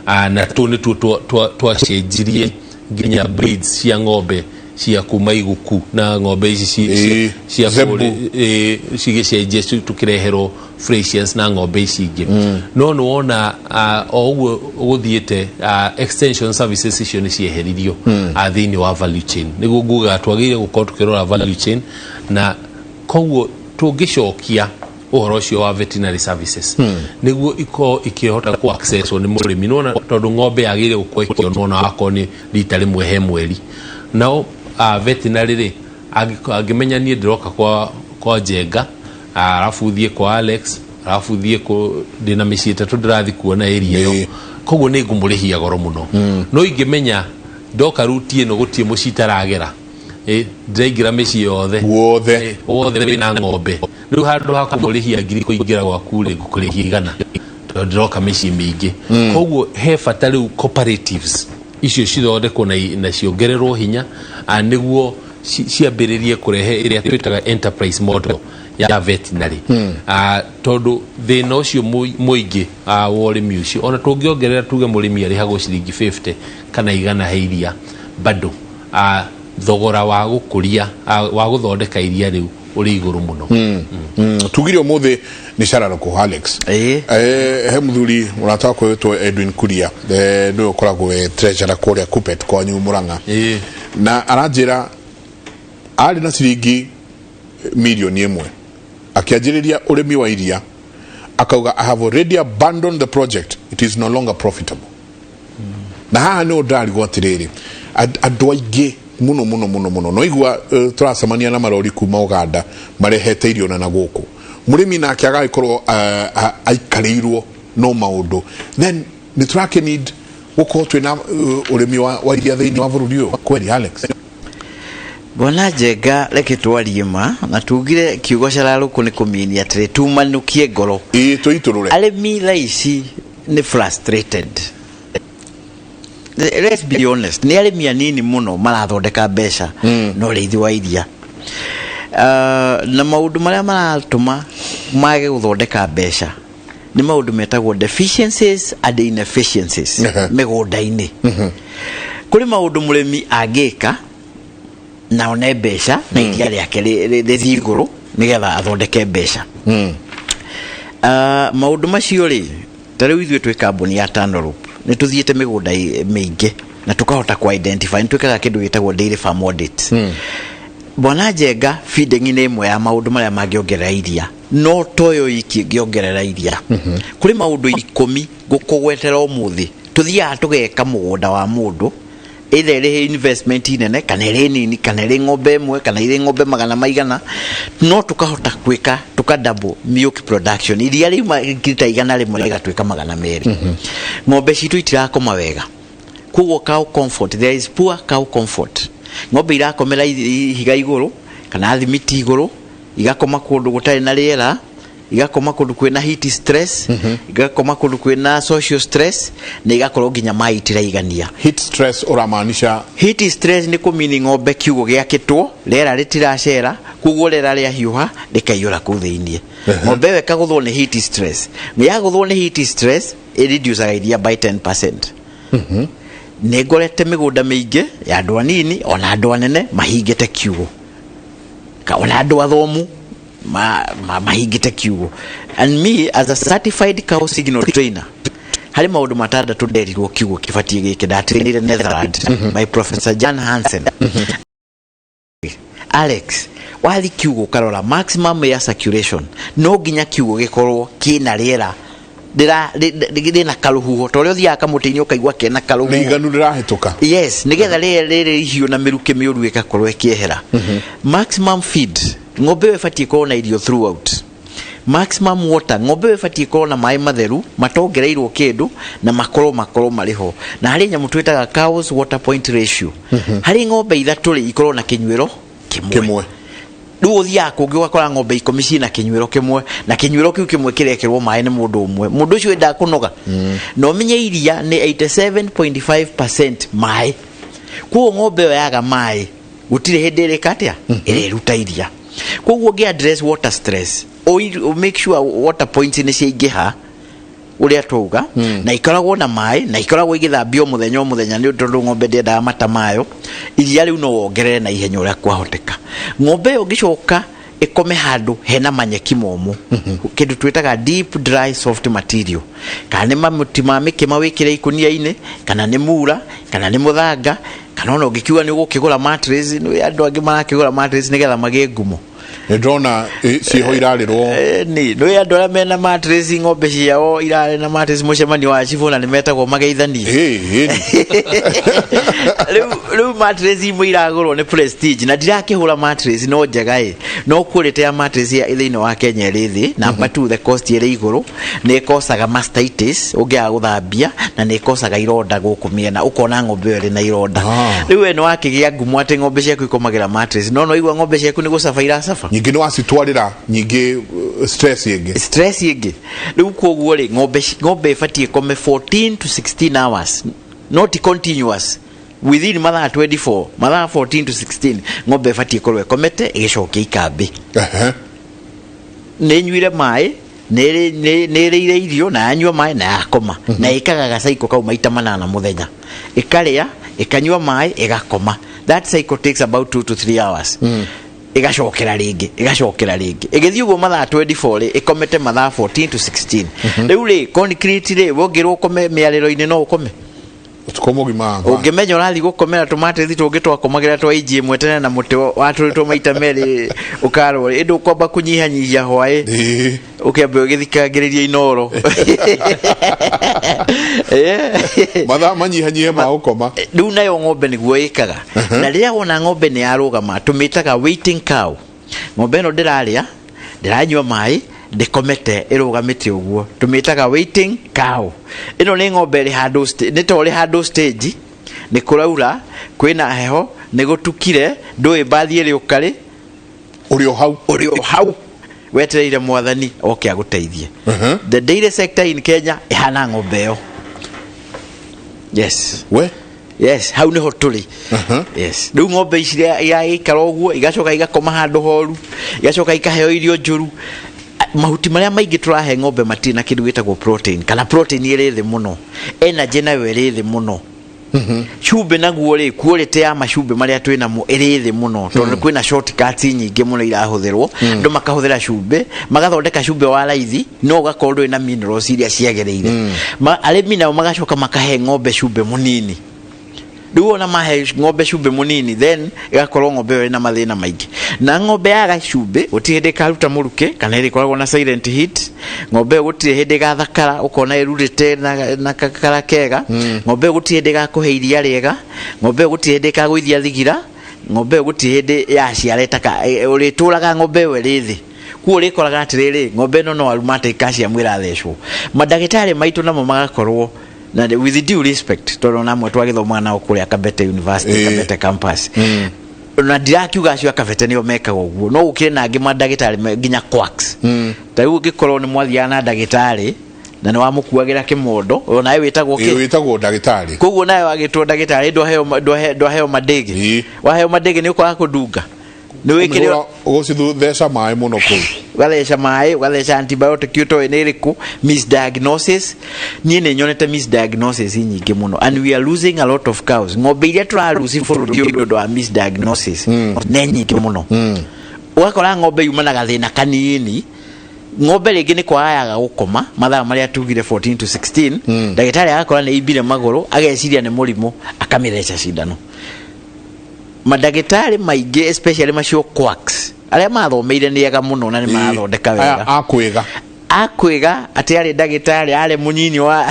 na tũ nĩtuo twacenjirie nginya breeds cia ng'ombe cia kuma iguku na ng'ombe ici cia Zebu. Cigĩcenjia tũkĩreherwo Friesians na ng'ombe ici ingĩ. No nĩ wona o ũguo gũthiĩte, extension services icio nĩ cieheririo thĩinĩ wa value chain. Nĩguo ngugaga twagĩrĩire gũkorwo tũkĩrora value chain, na koguo tũngĩcokia ũhoro ũcio wa veterinary services nĩguo ikorwo ikĩhota ku access nĩ mũrĩmi. Nĩwona tondũ ng'ombe yagĩrĩire gũkorwo ĩkĩonwo na wakorwo nĩ rita rĩmwe he mweri, nao veterinary rĩ, angĩmenya niĩ ndĩroka kwa Njenga, arabu thiĩ kwa Alex, arabu thiĩ kũ ndĩna mĩciĩ 3 ndĩrathiĩ kuona area ĩyo, koguo nĩ ngũmũrĩhia goro mũno. No ingĩmenya ndoka ruti ĩno gũtirĩ mũciĩ itaragera, ndĩraingĩra mĩciĩ yothe. Wothe. Wothe wĩna ng'ombe. Rĩu handũ ha kũmũrĩhia 1,000 kũingĩra gwaku rĩ, ngũkũrĩhia 100 tondũ ndĩroka mĩciĩ mĩingĩ. Koguo he bata rĩu cooperatives icio cithondekwo na ciongererwo hinya, nĩguo ciambĩrĩrie kũrehe ĩrĩa twĩtaga enterprise model ya veterinary, tondũ thĩna ũcio mũingĩ wa ũrĩmi ũcio, ona tũngĩongerera tuge mũrĩmi arĩhagwo ciringi 50 kana 100 he iria, bado thogora wa gũkũria, wa gũthondeka iria rĩu ũrĩ igũrũ mũno. Tugire ũmũthĩ nĩ cararũkũ, Alex. Ĩĩ. He mũthuri mũrata wakwa wĩtwo Edwin Kuria, nĩwe ũkoragwo we treasurer kũrĩa Kupet kwanyu Mũrang'a, na aranjĩra arĩ na ciringi 1 mirioni akĩanjĩrĩria ũrĩmi wa iria, akauga, "I have already abandoned the project, it is no longer profitable." Na haha nĩ ndĩrarigwo atĩrĩrĩ, andũ aingĩ mũno mũno mũno mũno no igua, tũracemania na marori kuma Uganda marehete irio na gũkũ mũrĩmi nake agagĩkorwo aikarĩirwo no maũndũ. Then nĩ tũrakĩ need gũkorwo twĩna ũrĩmi wa iria thĩinĩ wa bũrũri ũyũ kweli, Alex? Bwana Njenga, reke twarie ma na tugire kiugo cararũkũ nĩ kũmini atĩrĩ tumanũkie ngoro. Ĩĩ, tũitũrũre. Arĩmi thaa ici nĩ frustrated, let's be honest. Nĩ arĩmi anini mũno marathondeka mbeca na ũrĩithi wa iria, na maũndũ marĩa maratũma mage gũthondeka mbeca nĩ maũndũ metagwo deficiencies and inefficiencies mĩgũnda-inĩ. Kũrĩ maũndũ mũrĩmi angĩka na one mbeca na iria rĩake rĩthiĩ igũrũ nĩgetha athondeke mbeca. Maũndũ macio rĩ, ta rĩu ithuĩ twĩ kambuni ya Tanorop nĩ tũthiĩte mĩgũnda mĩingĩ na tũkahota ku identify. Nĩ twĩkaga kĩndũ gĩtagwo dairy farm audit. Bwana Njenga, feeding nĩ ĩmwe ya maũndũ marĩa mangĩongerera iria, no toyo iki ĩngĩongerera iria. Kũrĩ maũndũ 10 ngũkũgwetera ũmũthĩ tũthiaga tũgeka mũgũnda wa mũndũ, either ĩrĩ investment nene kana ĩrĩ nini, kana ĩrĩ ng'ombe ĩmwe kana ĩrĩ ng'ombe magana maigana, no tũkahota gwĩka tũka double milk production, iria riuma lita 100 rĩgatuĩka 200. Ng'ombe citũ itirakoma wega, koguo cow comfort, there is poor cow comfort. Ng'ombe irakomera ihiga igũrũ kana thimiti igũrũ, igakoma kũndũ gũtarĩ na rĩera. Igakoma kũndũ kwĩna heat stress, igakoma kũndũ kwĩna social stress, na igakorwo nginya maĩ itiraigania. Heat stress ũramaanisha? Heat stress nĩ kũmini ng'ombe kiugũ gĩakĩtwo, rĩera rĩtiracera, koguo rĩera rĩahiũha rĩkaiyũra kũu thĩiniĩ. Ng'ombe ĩyo ĩkagũthwo nĩ heat stress. Yagũthwo nĩ heat stress, ĩreducaga iria by 10%. Nĩ ngorete mĩgũnda mĩingĩ ya andũ anini ona andũ anene mahingĩte kiugũ, ona andũ athomu mahingĩte kiugũ. And me as a certified cow signal trainer, harĩ maũndũ matandatũ nderirwo kiugũ kĩbatiĩ gĩkĩ. Ndatrainire Netherland by Professor Jan Hansen. Alex, wathi kiugũ ũkarora maximum air circulation, no nginya kiugũ gĩkorwo kĩna rĩera rĩna karũhuho, ta ũrĩa ũthiaga kamũtĩ-inĩ ũkaigua kena karũhuho. Rĩiganu rĩrahĩtũka. Yes, nigetha rĩrĩ rĩrĩ ihiũ na mĩrukĩ mĩũru ĩgakorwo ĩkĩehera. Maximum feed, ng'ombe ĩyo ĩbatiĩ ĩkorwo na irio throughout. Maximum water, ng'ombe ĩyo ĩbatiĩ ĩkorwo na maĩ matheru matongereirwo kĩndũ na makorwo marĩ ho. Na harĩ nyamũ twĩtaga cows water point ratio, harĩ ng'ombe 3 rĩ, ikorwo na kĩnyuĩro kĩmwe. Kĩmwe. Rĩu ũthiaga kũngĩ ũgakora ng'ombe 10 ciĩna kĩnyuĩro kĩmwe, na kĩnyuĩro kĩu kĩmwe kĩrekĩrwo maĩ nĩ mũndũ ũmwe. Mũndũ ũcio endaga kũnoga. Na ũmenye iria nĩ 87.5% maĩ, koguo ng'ombe ĩyo yaga maĩ gũtirĩ hĩndĩ ĩrĩka atĩa ĩrĩruta iria. Koguo ũngĩ address water stress, make sure water points nĩ ciaingĩha ũrĩa twauga, na ikoragwo na maĩ na ikoragwo igĩthambio mũthenya o mũthenya, nĩ tondũ ng'ombe ndĩendaga mata mayo. Iria rĩu no wongerere na ihenya ũrĩa kwahoteka. Ng'ombe ĩyo ĩngĩcoka ĩkome handũ hena manyeki momũ, kĩndũ twĩtaga deep dry soft material, kana nĩ mamuti ma mĩkĩma wĩkĩre ikũnia-inĩ, kana nĩ mura, kana nĩ mũthanga, kana ona ũngĩkiuga nĩ ũgũkĩgũra mattress. Nĩ andũ angĩ marakĩgũra mattress nĩgetha magĩe ngumo. Nĩ ndĩrona ciĩho irarĩrwo. Nĩ nĩ andũ arĩa mena mattress, ng'ombe ciao irarĩ na mattress, mũcemanio wa cibũ na nĩ metagwo mageithanie. Rĩu mattress imwe iragũrwo nĩ Prestige, na ndirakĩhũra mattress no njega ĩ, no quality ya mattress ya thĩinĩ wa Kenya ĩrĩ thĩ. Number two, the cost ĩrĩ igũrũ, nĩ ĩkocaga mastitis ũngĩaga gũthambia, na nĩ ĩkocaga ironda gũkũ mĩena, ũkona ng'ombe ĩyo ĩrĩ na ironda. Rĩu we nĩ wakĩgĩa ngumo atĩ ng'ombe ciaku ikomagĩra mattress, no igua ng'ombe ciaku nĩ gũcaba iracaba. Nyingĩ nĩ wacitwarĩra nyingĩ stress ĩngĩ. Stress ĩngĩ. Rĩu koguo rĩ, ng'ombe ĩbatiĩ ĩkome 14 to 16 hours, not continuous, within mathaa 24, mathaa 14 to 16 ng'ombe ĩbatiĩ ĩkorwo ĩkomete ĩgĩcokia ikambĩ. Nĩ ĩnyuire maĩ, nĩ ĩrĩire irio na yanyua maĩ na yakoma, na ĩkaga gacaiko kau maita 8 mũthenya, ĩkarĩa, ĩkanyua maĩ, ĩgakoma. That cycle takes about 2 to 3 hours. Ĩgacokera rĩngĩ, ĩgacokera rĩngĩ, ĩgĩthiĩ ũguo mathaa 24 rĩ, ĩkomete mathaa 14 to 16. Rĩu rĩ, concrete rĩ, wongĩrwo ũkome mĩarĩro-inĩ, no ũkome Ũtukũ mũgima. Ũngĩmenya ũrathiĩ gũkomera tũmatĩthi tũngĩ twakomagĩra twa inji ĩmwe tene na mũtĩ watũrĩtwo maita merĩ ũkarwo, ĩndĩ ũkwamba kũnyihanyihia hwaĩ, ũkĩambe ũgĩthikangĩrĩria Inoro. Mathaa manyihanyihe ma gũkoma. Rĩu nayo ng'ombe nĩguo ĩkaga. Na rĩrĩa wona ng'ombe nĩ yarũgama, tũmĩtaga waiting cow. Ng'ombe ĩno ndĩrarĩa, ndĩranyua maĩ, ndĩkomete, ĩrũgamĩte ũguo, tũmĩtaga waiting cow. Ĩno nĩ ng'ombe ĩrĩ handũ nĩ ta ũrĩ handũ stage, nĩ kũraura, kwĩna heho, nĩ gũtukire, ndũĩ mbathi ĩrĩũka rĩ. Ũrĩ o hau. Ũrĩ o hau wetereire mwathani oke agũteithie. The dairy sector in Kenya ĩhana ng'ombe ĩyo, yes. We. Yes, hau niho tũrĩ. Yes, rĩu ng'ombe ici iragĩikara ũguo, igacoka igakoma handũ horu, igacoka ikaheo irio njũru. Mahuti marĩa maingĩ tũrahe ng'ombe matirĩ na kĩndũ gĩtagwo protein, kana protein ĩrĩ thĩ mũno, energy nayo ĩrĩ thĩ mũno. Cumbĩ naguo rĩ, quality ya macumbĩ marĩa twĩ namo ĩrĩ thĩ mũno, tondũ kwĩna shortcuts nyingĩ mũno irahũthĩrwo. Andũ makahũthĩra cumbĩ, magathondeka cumbĩ wa raithi, no ũgakorwo ndũrĩ na minerals iria ciagĩrĩire. Arĩmi nao magacoka makahe ng'ombe cumbĩ mũnini. Rĩu ona mahe ng'ombe cumbĩ mũnini, then ĩgakorwo ng'ombe ĩyo ĩna mathĩna maingĩ. Na ng'ombe yaga cumbĩ, gũtirĩ hĩndĩ ĩkaruta mũrukĩ, kana ĩrĩkoragwo na silent heat. Ng'ombe ĩyo gũtirĩ hĩndĩ ĩgathakara, ũkona ĩrurĩte na kakara kega. Ng'ombe ĩyo gũtirĩ hĩndĩ ĩgakũhe iria rĩega. Ng'ombe ĩyo gũtirĩ hĩndĩ ĩkagũithia thigira. Ng'ombe ĩyo gũtirĩ hĩndĩ yaciara ĩtaka ũrĩtũraga ng'ombe ĩyo ĩrĩ thĩ. Kuo ũrĩkoraga atĩrĩrĩ, ng'ombe ĩno no aromatic calcium ĩrathecwo. Mandagĩtarĩ maitũ namo magakorwo na with due respect, tondũ namwe twagĩthomaga nao kũrĩa Kabete University, Kabete campus. Na ndirakiuga acio akabete nĩo mekaga ũguo, no gũkĩrĩ na angĩ mandagĩtarĩ nginya quacks. Ta rĩu ũngĩkorwo nĩ mwathiaga na ndagĩtarĩ na nĩ wamũkuagĩra kĩmondo, o nawe wĩtagwo kĩ? Wĩtagwo ndagĩtarĩ. Koguo nawe wagĩtwo ndagĩtarĩ, ndwaheo mandĩgĩ. Waheo mandĩgĩ nĩ ũkwaga kũndunga, nĩ wĩkĩre. Gũcitheca maĩ mũno kũu. Ũgatheca maĩ, ũgatheca antibiotic ũtoĩ nĩ ĩrĩkũ. Misdiagnosis, niĩ nĩ nyonete misdiagnosis nyingĩ mũno, and we are losing a lot of cows. Ng'ombe iria tũraruci bũrũri ũyũ nĩ ũndũ wa misdiagnosis nĩ nyingĩ mũno. Ũgakora ng'ombe yuma na gathĩna kanini, ng'ombe rĩngĩ nĩ kwaga yaga gũkoma mathaa marĩa tugire 14 to 16, ndagĩtarĩ agakora nĩ imbire magũrũ, ageciria nĩ mũrimũ, akamĩtheca cindano. Mandagĩtarĩ maingĩ, especially macio quacks, arĩa mathomeire nĩ ega mũno na nĩ marathondeka Aya wega. Akwĩga. Akwĩga atĩ arĩ ndagĩtarĩ, arĩ mũnyinyi wa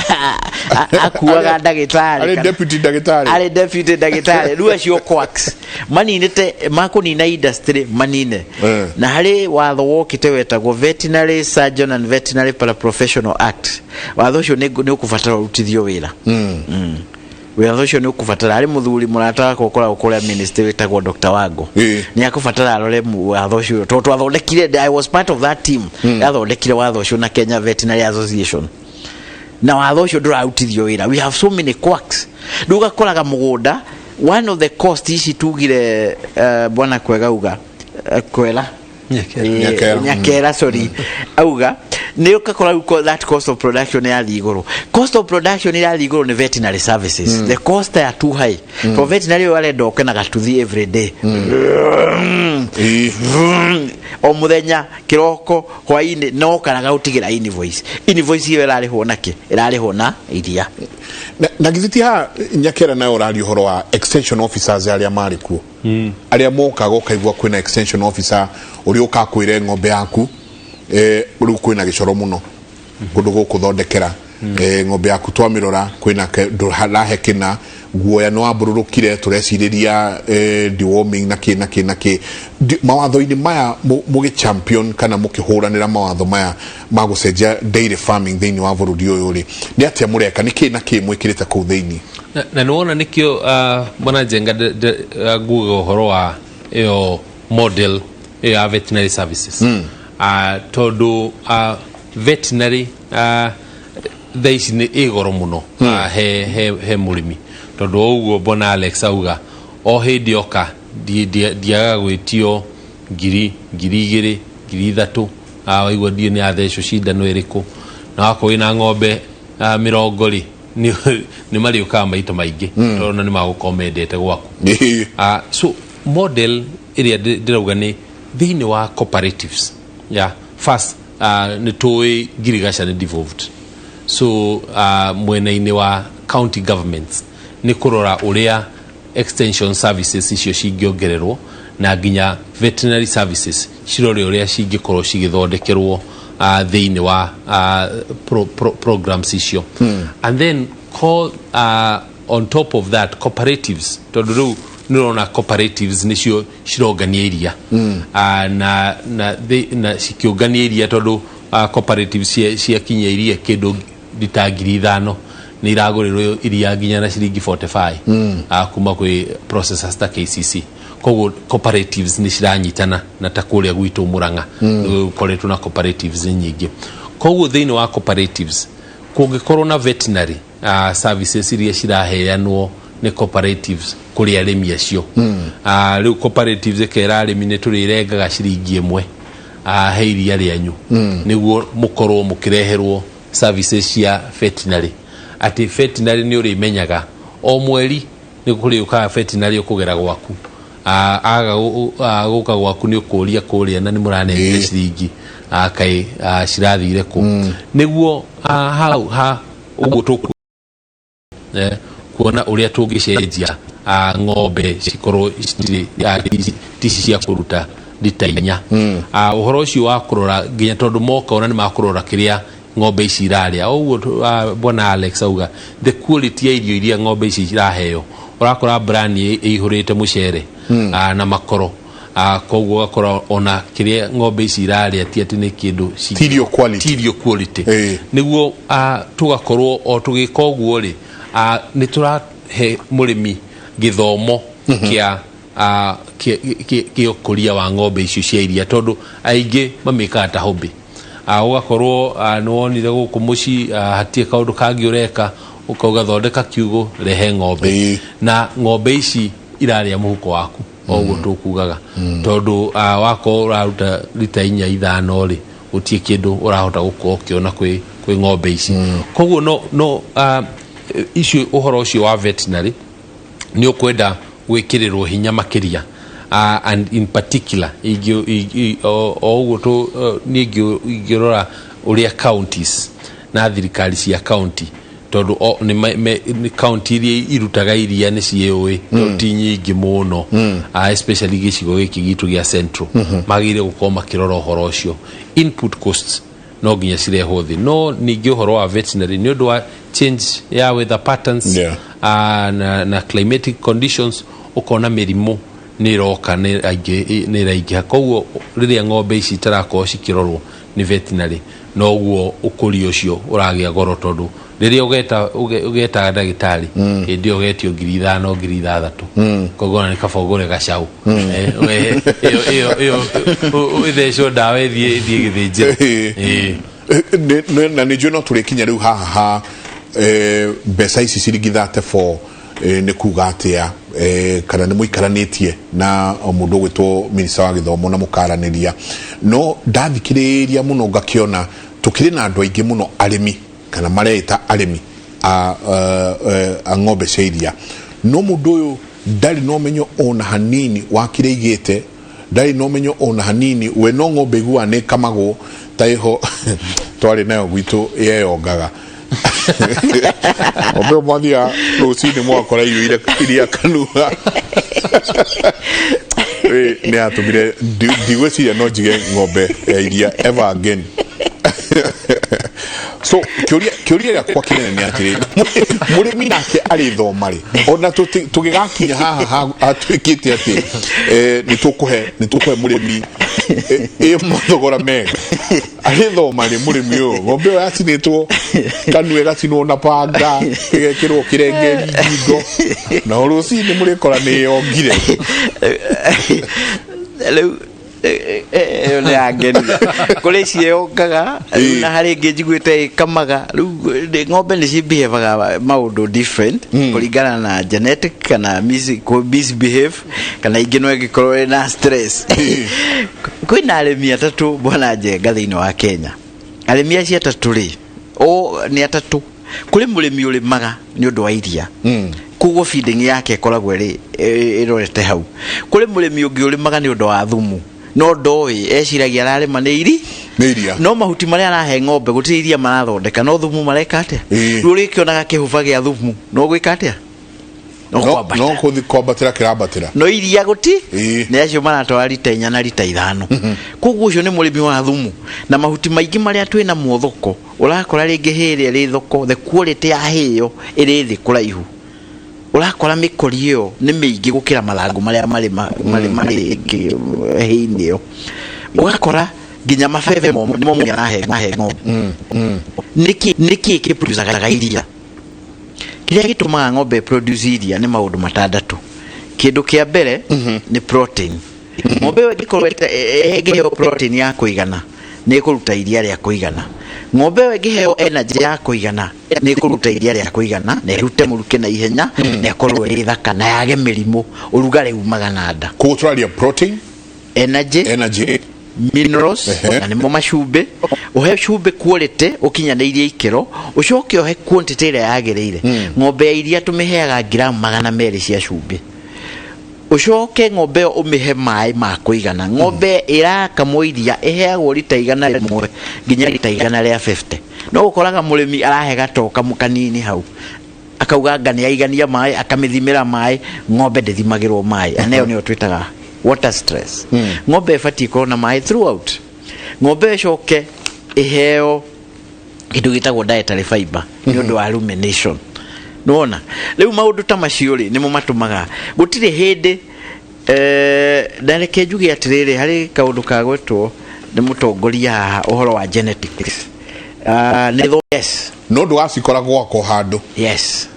akuaga ndagĩtarĩ. Arĩ deputy ndagĩtarĩ. Arĩ deputy ndagĩtarĩ. Rĩu acio quacks maninĩte, makũnina industry manine. Na harĩ watho wokĩte wetagwo Veterinary Surgeon and Veterinary Paraprofessional Act. Watho ũcio nĩ ũkũbatara ũrutithio wĩra. Watho ũcio nĩ ũkũbatara, harĩ mũthuri mũrata wakwa ũkoragwo kũrĩa ministry wĩtagwo Dr. Wango, nĩ akũbatara arore watho ũcio, tondũ twathondekire, I was part of that team yathondekire watho ũcio na Kenya Veterinary Association, na watho ũcio ndũrarutithio wĩra. We have so many quacks. Rĩu ũgakoraga mũgũnda, one of the cost ici tugire, bwana Kwega uga, Kwela. Nyakera. Nyakera. Nyakera, sorry, auga nä å kakora rĩu that cost of production yathiĩ igũrũ. Cost of production irathiĩ igũrũ nĩ veterinary services. The cost are too high for veterinary. Ũyũ arenda oke na gatuthi every day, o mũthenya, kĩroko, hwainĩ, no karaga gũtigĩra invoice. Invoice ĩyo ĩrarĩhwo na kĩ? Ĩrarĩhwo na iria. Na githĩ ti haha Nyakera nayo ũraria ũhoro wa extension officers arĩa marĩ kuo, arĩa mokaga ũkaigua kwĩna extension officer ũrĩa ũkakwĩre ng'ombe yaku, rĩu kwĩna gĩcoro mũno kũndũ gũkũ, thondekera ng'ombe yaku, twamĩrora kwĩna ndũrahe kĩna guoya nĩ wambũrũrũkire, tũrecirĩria deworming na kĩ na kĩ na kĩ. Mawatho-inĩ maya mũgĩ champion kana mũkĩhũranĩra mawatho maya ma gũcenjia dairy farming thĩinĩ wa bũrũri ũyũ rĩ, nĩ atĩa mũreka? Nĩ kĩ na kĩ mwĩkĩrĩte kũu thĩinĩ? Na nĩ wona nĩkĩo, bwana Njenga, nguga ũhoro wa ĩyo model ĩyo ya veterinary services, tondũ veterinary thaa ici nĩ ĩ goro mũno he mũrĩmi, tondũ o ũguo bwana Alex auga, o hĩndĩ oka ndiagaga gwĩtio ngiri, 2000, 3000. Waigua ndiĩ nĩ athecwo cindano ĩrĩkũ, na wakorwo wĩna ng'ombe 80 rĩ, nĩ marĩũkaga maita maingĩ, tondũ na nĩ magũkorwo mendete gwaku. So model ĩrĩa ndĩrauga nĩ thĩinĩ wa cooperatives. Yeah. First, nĩ tũĩ ngirigaca nĩ devolved, so mwena-inĩ wa county governments nĩ kũrora ũrĩa extension services icio cingĩongererwo, na nginya veterinary services cirore ũrĩa cingĩkorwo cigĩthondekerwo thĩinĩ wa programs icio. And then call, on top of that, cooperatives, tondũ rĩu nĩũrona cooperatives nĩcio cirongania iria, na cikĩũngania iria, tondũ cooperatives ciakinyia iria kĩndũ rita 5000, nĩ iragũrĩrwo iria nginya na ciringi 45 kuma kwĩ processors ta KCC. Koguo cooperatives nĩ ciranyitana, na ta kũrĩa gwitũ Murang'a nĩ gũkoretwo na cooperatives nyingĩ. Koguo thĩinĩ wa cooperatives kũngĩkorwo na veterinary services iria ciraheanwo nĩ cooperatives kũrĩ arĩmi acio, rĩu cooperatives ĩkera arĩmi nĩ tũrĩrengaga ciringi 1 he iria rĩanyu, nĩguo mũkorwo mũkĩreherwo services cia veterinary, atĩ veterinary nĩ ũrĩmenyaga o mweri nĩ kũrĩũkaga veterinary ũkũgera gwaku. Aga gũka gwaku nĩ ũkũria kũrĩa na nĩ mũranengire ciringi, kaĩ cirathire kũ, nĩguo hau ha ũguo tũku kuona ũrĩa tũngĩcenjia ng'ombe cikorwo citirĩ tici cia kũruta rita 4. Ũhoro ũcio wa kũrora nginya, tondũ moka ona nĩ makũrora kĩrĩa ng'ombe ici irarĩa, o ũguo bwana Alex auga, the quality ya irio iria ng'ombe ici iraheo, ũrakora brani ĩihũrĩte mũcere na makoro. Koguo ũgakora ona kĩrĩa ng'ombe ici irarĩa ti atĩ nĩ kĩndũ Ti irio quality. Ti irio quality. Nĩguo tũgakorwo o tũgĩka ũguo rĩ, nĩ tũrahe mũrĩmi gĩthomo kĩa Kĩa ũkũria wa ng'ombe icio cia iria, tondũ aingĩ mamĩkaga ta hobby. Ũgakorwo nĩ wonire gũkũ mũciĩ hatirĩ kaũndũ kangĩ ũreka, ũkauga thondeka kiugũ, rehe ng'ombe. Na ng'ombe ici irarĩa mũhuko waku o ũguo tũkugaga, tondũ wakorwo ũraruta rita 4 5 rĩ, gũtirĩ kĩndũ ũrahota gũkorwo ũkĩona kwĩ ng'ombe ici. Koguo no icio, ũhoro ũcio wa veterinary nĩ ũkwenda gwĩkĩrĩrwo hinya makĩria, and in particular o ũguo niĩ ingĩrora ũrĩa counties na thirikari cia county, tondũ nĩ county iria irutaga iria nĩ ciĩũĩ mm. ti nyingĩ mũno, especially gĩcigo gĩkĩ gitũ gĩa central, magĩrĩire gũkorwo makĩrora ũhoro ũcio. Input costs no nginya cirehwo thĩ, no ningĩ ũhoro wa veterinary nĩ ũndũ wa change ya weather patterns na climatic conditions, ũkona mĩrimũ nĩ ĩroka, nĩ ĩraingĩha. Koguo rĩrĩa ng'ombe ici itarakorwo cikĩrorwo nĩ veterinary, noguo ũkũria ũcio ũragĩa goro, tondũ rĩrĩa ũgeta ndagĩtarĩ hĩndĩ ĩyo ũgetio 5000, 6000. Koguo ona nĩ kaba ũgũre gacaũ. Ĩyo ĩthecwo ndawa, ĩthiĩ gĩthĩnjĩro. Ĩĩ. Na nä njå no tå rä kinya rä u haha ha mbeca ici ciringi 34, nä kuga atä a, kana nä må ikaranä tie na må ndå å gwä two minista wa gĩthomo na mũkaranä ria? No ndathikä rä ria må no ngakä ona tå kä rä na andå aingä må no arĩmi kana mareĩta arĩmi a ng'ombe cia iria, no mũndũ ũyũ ndarĩ na ũmenyo ona hanini wa kĩrĩa aigĩte, ndarĩ na ũmenyo ona hanini. We no ng'ombe iguaga nĩ ĩkamagwo, ta ĩho twarĩ nayo gwitũ yeyongaga. Ng'ombe ĩyo mwathiaga rũcinĩ mwakora iyũire iria kanua. Nĩ yatũmire ndigwĩciria no njige ng'ombe ya iria ever again. So kĩũria gĩakwa kĩnene nĩ atĩrĩ, mũrĩmi nake arĩ thoma rĩ, ona tũgĩgakinya haha hatuĩkĩte atĩ nĩ tũkũhe mũrĩmi ĩ mathogora mega, arĩ thoma rĩ mũrĩmi ũyũ? Ng'ombe ĩyo yacinĩtwo kanua, ĩgacinwo na banga, ĩgekĩrwo kĩrengeri ngingo, na o rũcinĩ mũrĩkora nĩ yongire. Rĩu ĩyo nĩ yangenia. Kũrĩ ciĩyongaga, rĩu na harĩ ĩngĩ njiguĩte ĩkamaga. Rĩu ng'ombe nĩ cibehavaga maũndũ different kũringana na genetic kana misbehave, kana ingĩ no ĩngĩkorwo ĩna stress. Kwĩna arĩmi atatũ, bwana Njenga, thĩinĩ wa Kenya. Arĩmi acio atatũ rĩ, o nĩ atatũ. Kũrĩ mũrĩmi ũrĩmaga nĩ ũndũ wa iria, koguo feeding yake ĩkoragwo ĩrĩ ĩrorete hau. Kũrĩ mũrĩmi ũngĩ ũrĩmaga nĩ ũndũ wa thumu, no ndoĩ, eciragia ararĩma nĩ iri Nĩ iria. No mahuti marĩa arahe ng'ombe gũtirĩ iria marathondeka, no thumu mareka atĩa? Rĩu ũrĩkĩonaga kĩhũba gĩa thumu no gwĩka atĩa? No kwambata. No kũthi kwambatĩra kĩrambatĩra. No iria gũti. Nĩ acio maratwara rita 4 na rita 5. Koguo ũcio nĩ mũrĩmi wa thumu na mahuti maingĩ marĩa twĩ namo thoko. Ũrakora rĩngĩ hĩ ĩrĩa ĩrĩ thoko, the quality ya hĩ ĩyo ĩrĩ thĩ kũraihu. Ũrakora mĩkori ĩyo nĩ mĩingĩ gũkĩra mathangũ marĩa marĩ hĩ-inĩ ĩyo. Ũgakora nginya mabebe momũ nĩmo mũrĩmi arahe ng'ombe. Nĩkĩ kĩproducaga iria? Kĩrĩa gĩtũmaga ng'ombe produce iria nĩ maũndũ matandatũ. Kĩndũ kĩa mbere nĩ protein. Ng'ombe ĩyo ĩngĩkorwo ĩngĩheo protein ya kũigana, nĩ ĩkũruta iria rĩa kũigana. Ng'ombe ĩyo ĩngĩheo energy ya kũigana, nĩ ĩkũruta iria rĩa kũigana na ĩrute mũrukĩ na ihenya na ĩkorwo ĩrĩ thaka na yage mĩrimũ. Ũrugarĩ umaga na nda. Koguo tũraria protein, energy, energy, minerals, na nĩmo macumbĩ. Ũhe cumbĩ quality ũkinyanĩirie ikĩro, ũcoke ũhe quantity ĩrĩa yagĩrĩire. Ng'ombe ya iria tũmĩheaga ngiramu 200 cia cumbĩ. Ũcoke ng'ombe ĩyo ũmĩhe maĩ ma kũigana. Ng'ombe ĩrakamwo iria ĩheagwo rita 100 nginya rita 150. No ũkoraga mũrĩmi arahe gatoo kanini hau, akauga anga nĩ aigania maĩ, akamĩthimĩra maĩ. Ng'ombe ndĩthimagĩrwo maĩ, na ĩyo nĩyo twĩtaga water stress. Ng'ombe ĩbatiĩ ĩkorwo na maĩ throughout. Ng'ombe ĩyo ĩcoke ĩheo kĩndũ gĩtagwo dietary fiber nĩ ũndũ wa rumination. Nĩwona rĩu maũndũ ta macio rĩ, nĩmo matũmaga gũtirĩ hĩndĩ na reke njuge atĩrĩrĩ, harĩ kaũndũ kagwetwo nĩ mũtongoria haha, ũhoro wa genetics. Nĩ yes. No ndũgacikora gwakwa handũ.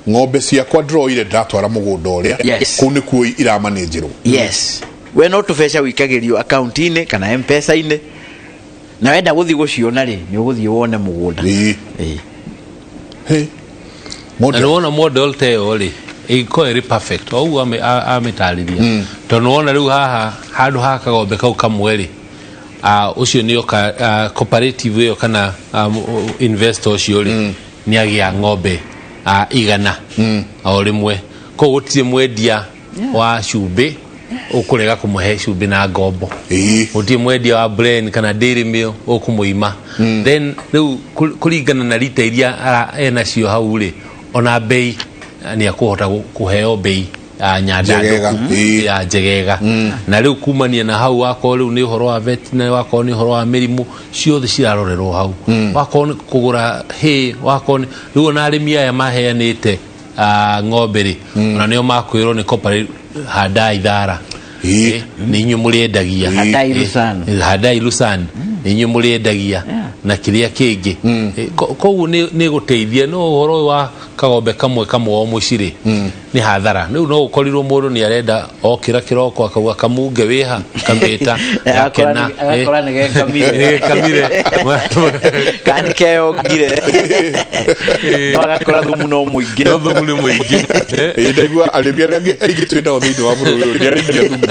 Ng'ombe ciakwa ndĩroire ndatwara mũgũnda ũrĩa. Kũu nĩkuo iramanĩnjĩrwo. Yes, we no tũbeca wikagĩrio akaunti-inĩ kana Mpesa-inĩ, na wenda gũthiĩ gũciona rĩ, nĩ ũgũthiĩ wone mũgũnda. Ĩĩ. Hey. Na Model. nĩwona model ta ĩyo rĩ, ĩngĩkorwo ĩrĩ perfect o ũguo amĩtarĩria, tondũ nĩwona rĩu haha handũ ha kagombe kau kamwe rĩ, ũcio nĩo cooperative ĩyo kana investor ũcio rĩ, nĩ agĩa ng'ombe 100 o rĩmwe. Koguo gũtirĩ mwendia wa cumbĩ ũkũrega kũmũhe cumbĩ na ngombo. Gũtirĩ mwendia wa Bren kana Dairy Meal ũkũmũima. Then rĩu kũringana na rita iria enacio hau rĩ, ona bei nĩ akũhota kũheo bei Njegega. Nyandandũku ya njegega. Na rĩu kumania na hau, wakorwo rĩu nĩ ũhoro wa veterinary, wakorwo nĩ ũhoro wa mĩrimũ, ciothe cirarorerwo hau, wakorwo nĩ kũgũra hay, wakorwo nĩ rĩu ona arĩmi aya maheanĩte ng'ombe rĩ, ona nĩo makwĩrwo nĩ cooperative, handai thara. Nĩ inyuĩ mũrĩendagia. Handai lucerne. Handai lucerne, nĩ inyuĩ mũrĩendagia na kĩrĩa kĩngĩ. Koguo nĩ gũteithia. No ũhoro ũyũ wa kagombe kamwe kamwe o mũciĩ rĩ, nĩ hathara. Rĩu no ũkorirwo mũndũ nĩ arenda okĩra kĩroko akauga kamunge wĩha kamĩta gakena. Agakora nĩ gekamire. Nĩ gekamire. Kana nĩ keyongire, no agakora thumu no mũingĩ. No thumu nĩ mũingĩ. Ndaigua arĩmi arĩa angĩ aingĩ twĩ nao thĩinĩ wa bũrũri ũyũ nĩ arĩmi a thumu.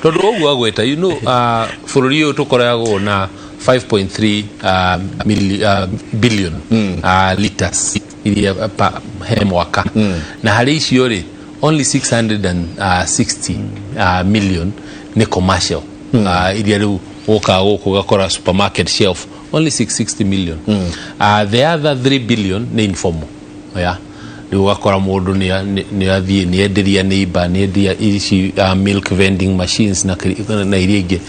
Tondũ ũguo agweta, bũrũri ũyũ tũkoragwo na 5.3 billion liters iria he mwaka, na harĩ icio rĩ, only 660 million nĩ commercial, iria rĩu ũkaga gũkũ ũgakora supermarket shelf, only 660 million. The other 3 billion nĩ informal, yeah. Rĩu ũgakora mũndũ nĩ athiĩ nĩ enderia neighbor, nĩ endia ici milk vending machines na iria ingĩ.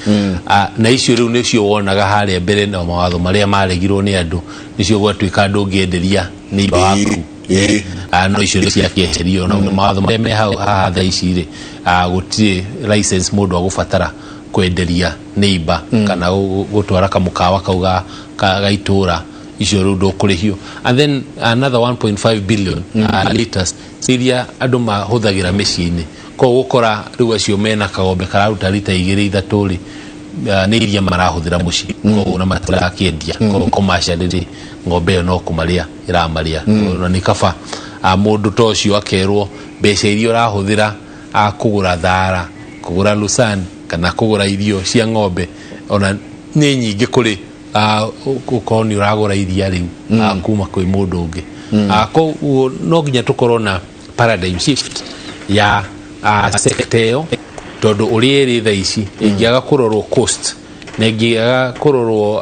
Na icio rĩu nĩcio wonaga harĩa mbere na mawatho marĩa maregirwo nĩ andũ, nĩcio gwatuĩka ndũngĩenderia neighbor waku. No icio nĩ ciakĩeherio na mawatho marĩa me hau haha thaa ici rĩ, gũtirĩ license mũndũ agũbatara kwenderia neighbor kana gũtwara kamũkawa kau ga itũra, icio rĩu ndũkũrĩhio. And then another 1.5 billion liters iria andũ mahũthagĩra mĩciĩ-inĩ. Koguo gũkora rĩu acio mena kagombe kararuta rita igĩrĩ ithatũ rĩ, nĩ iria marahũthĩra mũciĩ, koguo na matirakĩendia. Koguo commercial rĩ, ng'ombe ĩyo no kũmarĩa ĩramarĩa. Na nĩ kaba mũndũ ta ũcio akerwo mbeca iria ũrahũthĩra kũgũra thara, kũgũra lucerne kana kũgũra irio cia ng'ombe ona nĩ nyingĩ kũrĩ gũkorwo nĩ ũragũra iria rĩu kuma kwĩ mũndũ ũngĩ. Koguo no nginya tũkorwo na paradigm shift ya sector ĩyo, tondũ ũrĩa ĩrĩ thaa ici, ĩngĩaga kũrorwo cost na ĩngĩaga kũrorwo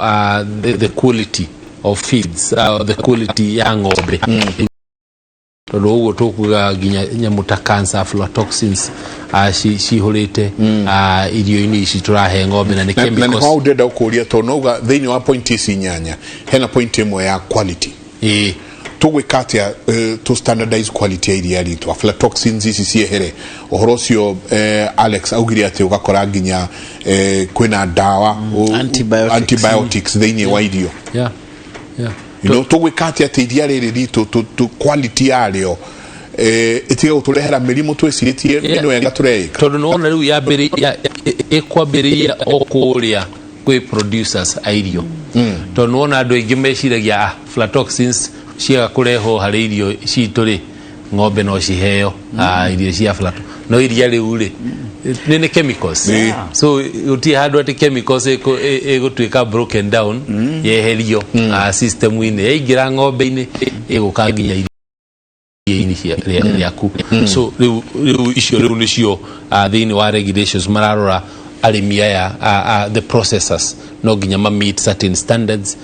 the quality of feeds, the quality ya ng'ombe, tondũ ũguo tũkuga nginya nyamũ ta cancer, aflatoxins cihũrĩte irio-inĩ ici tũrahe ng'ombe na nĩ Na nĩ chemicals. Hau ndĩrenda gũkũria, tondũ nauga thĩinĩ wa point ici inyanya hena point ĩmwe ya quality. Tũgwĩka atĩa to standardize quality ya iria ritũ, aflatoxins ici ciehere? Ũhoro ũcio Alex augire atĩ ũgakora nginya kwĩna ndawa Antibiotics. Antibiotics thĩinĩ wa irio. Tũgwĩka atĩa atĩ iria rĩrĩ ritũ quality yarĩo ĩtige gũtũrehera mĩrimũ twĩcirĩtie nĩ wega tũreĩka? Tondũ nĩwona rĩu ĩkwambĩrĩria o kũrĩa kwĩ producers a irio, tondũ nĩwona andũ aingĩ meciragia aflatoxins ciaga kũrehwo harĩ irio citũ rĩ, ng'ombe no ciheo irio cia aflato, no iria rĩu rĩ nĩ chemicals. So gũtirĩ handũ atĩ chemicals ĩgũtuĩka broken down yeherio system-inĩ, yaingĩra ng'ombe-inĩ, ĩgũka nginya iria-inĩ rĩaku. So rĩu icio rĩu nĩcio thĩinĩ wa regulations mararora arĩmi aya, the processors no nginya ma meet certain standards,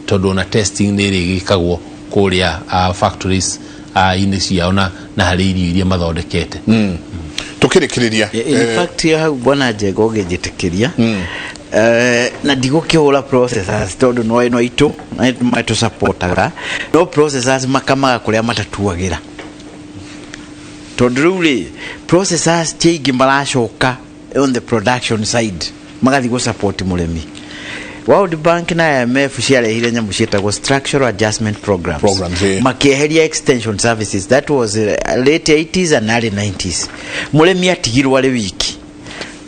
tondũ ona testing nĩ ĩrĩgĩkagwo kũrĩa factories inĩ ciao na harĩ irio iria mathondekete. Tũkĩrĩkĩrĩria. In fact, hau bwana Njenga ũngĩnjĩtĩkĩria, na ndigũkĩhũra processors tondũ no ĩno itũ na matũsupportaga, no processors makamaga kũrĩa matatuagĩra, tondũ rĩu rĩ, processors ti aingĩ maracoka on the production side magathiĩ gũ support mũrĩmi. World Bank na IMF ciarehire nyamũ ciĩtagwo structural adjustment programs. Programs, eh. Makĩeheria extension services. That was late 80s and early 90s. Mũrĩmi atigirwo arĩ wiki.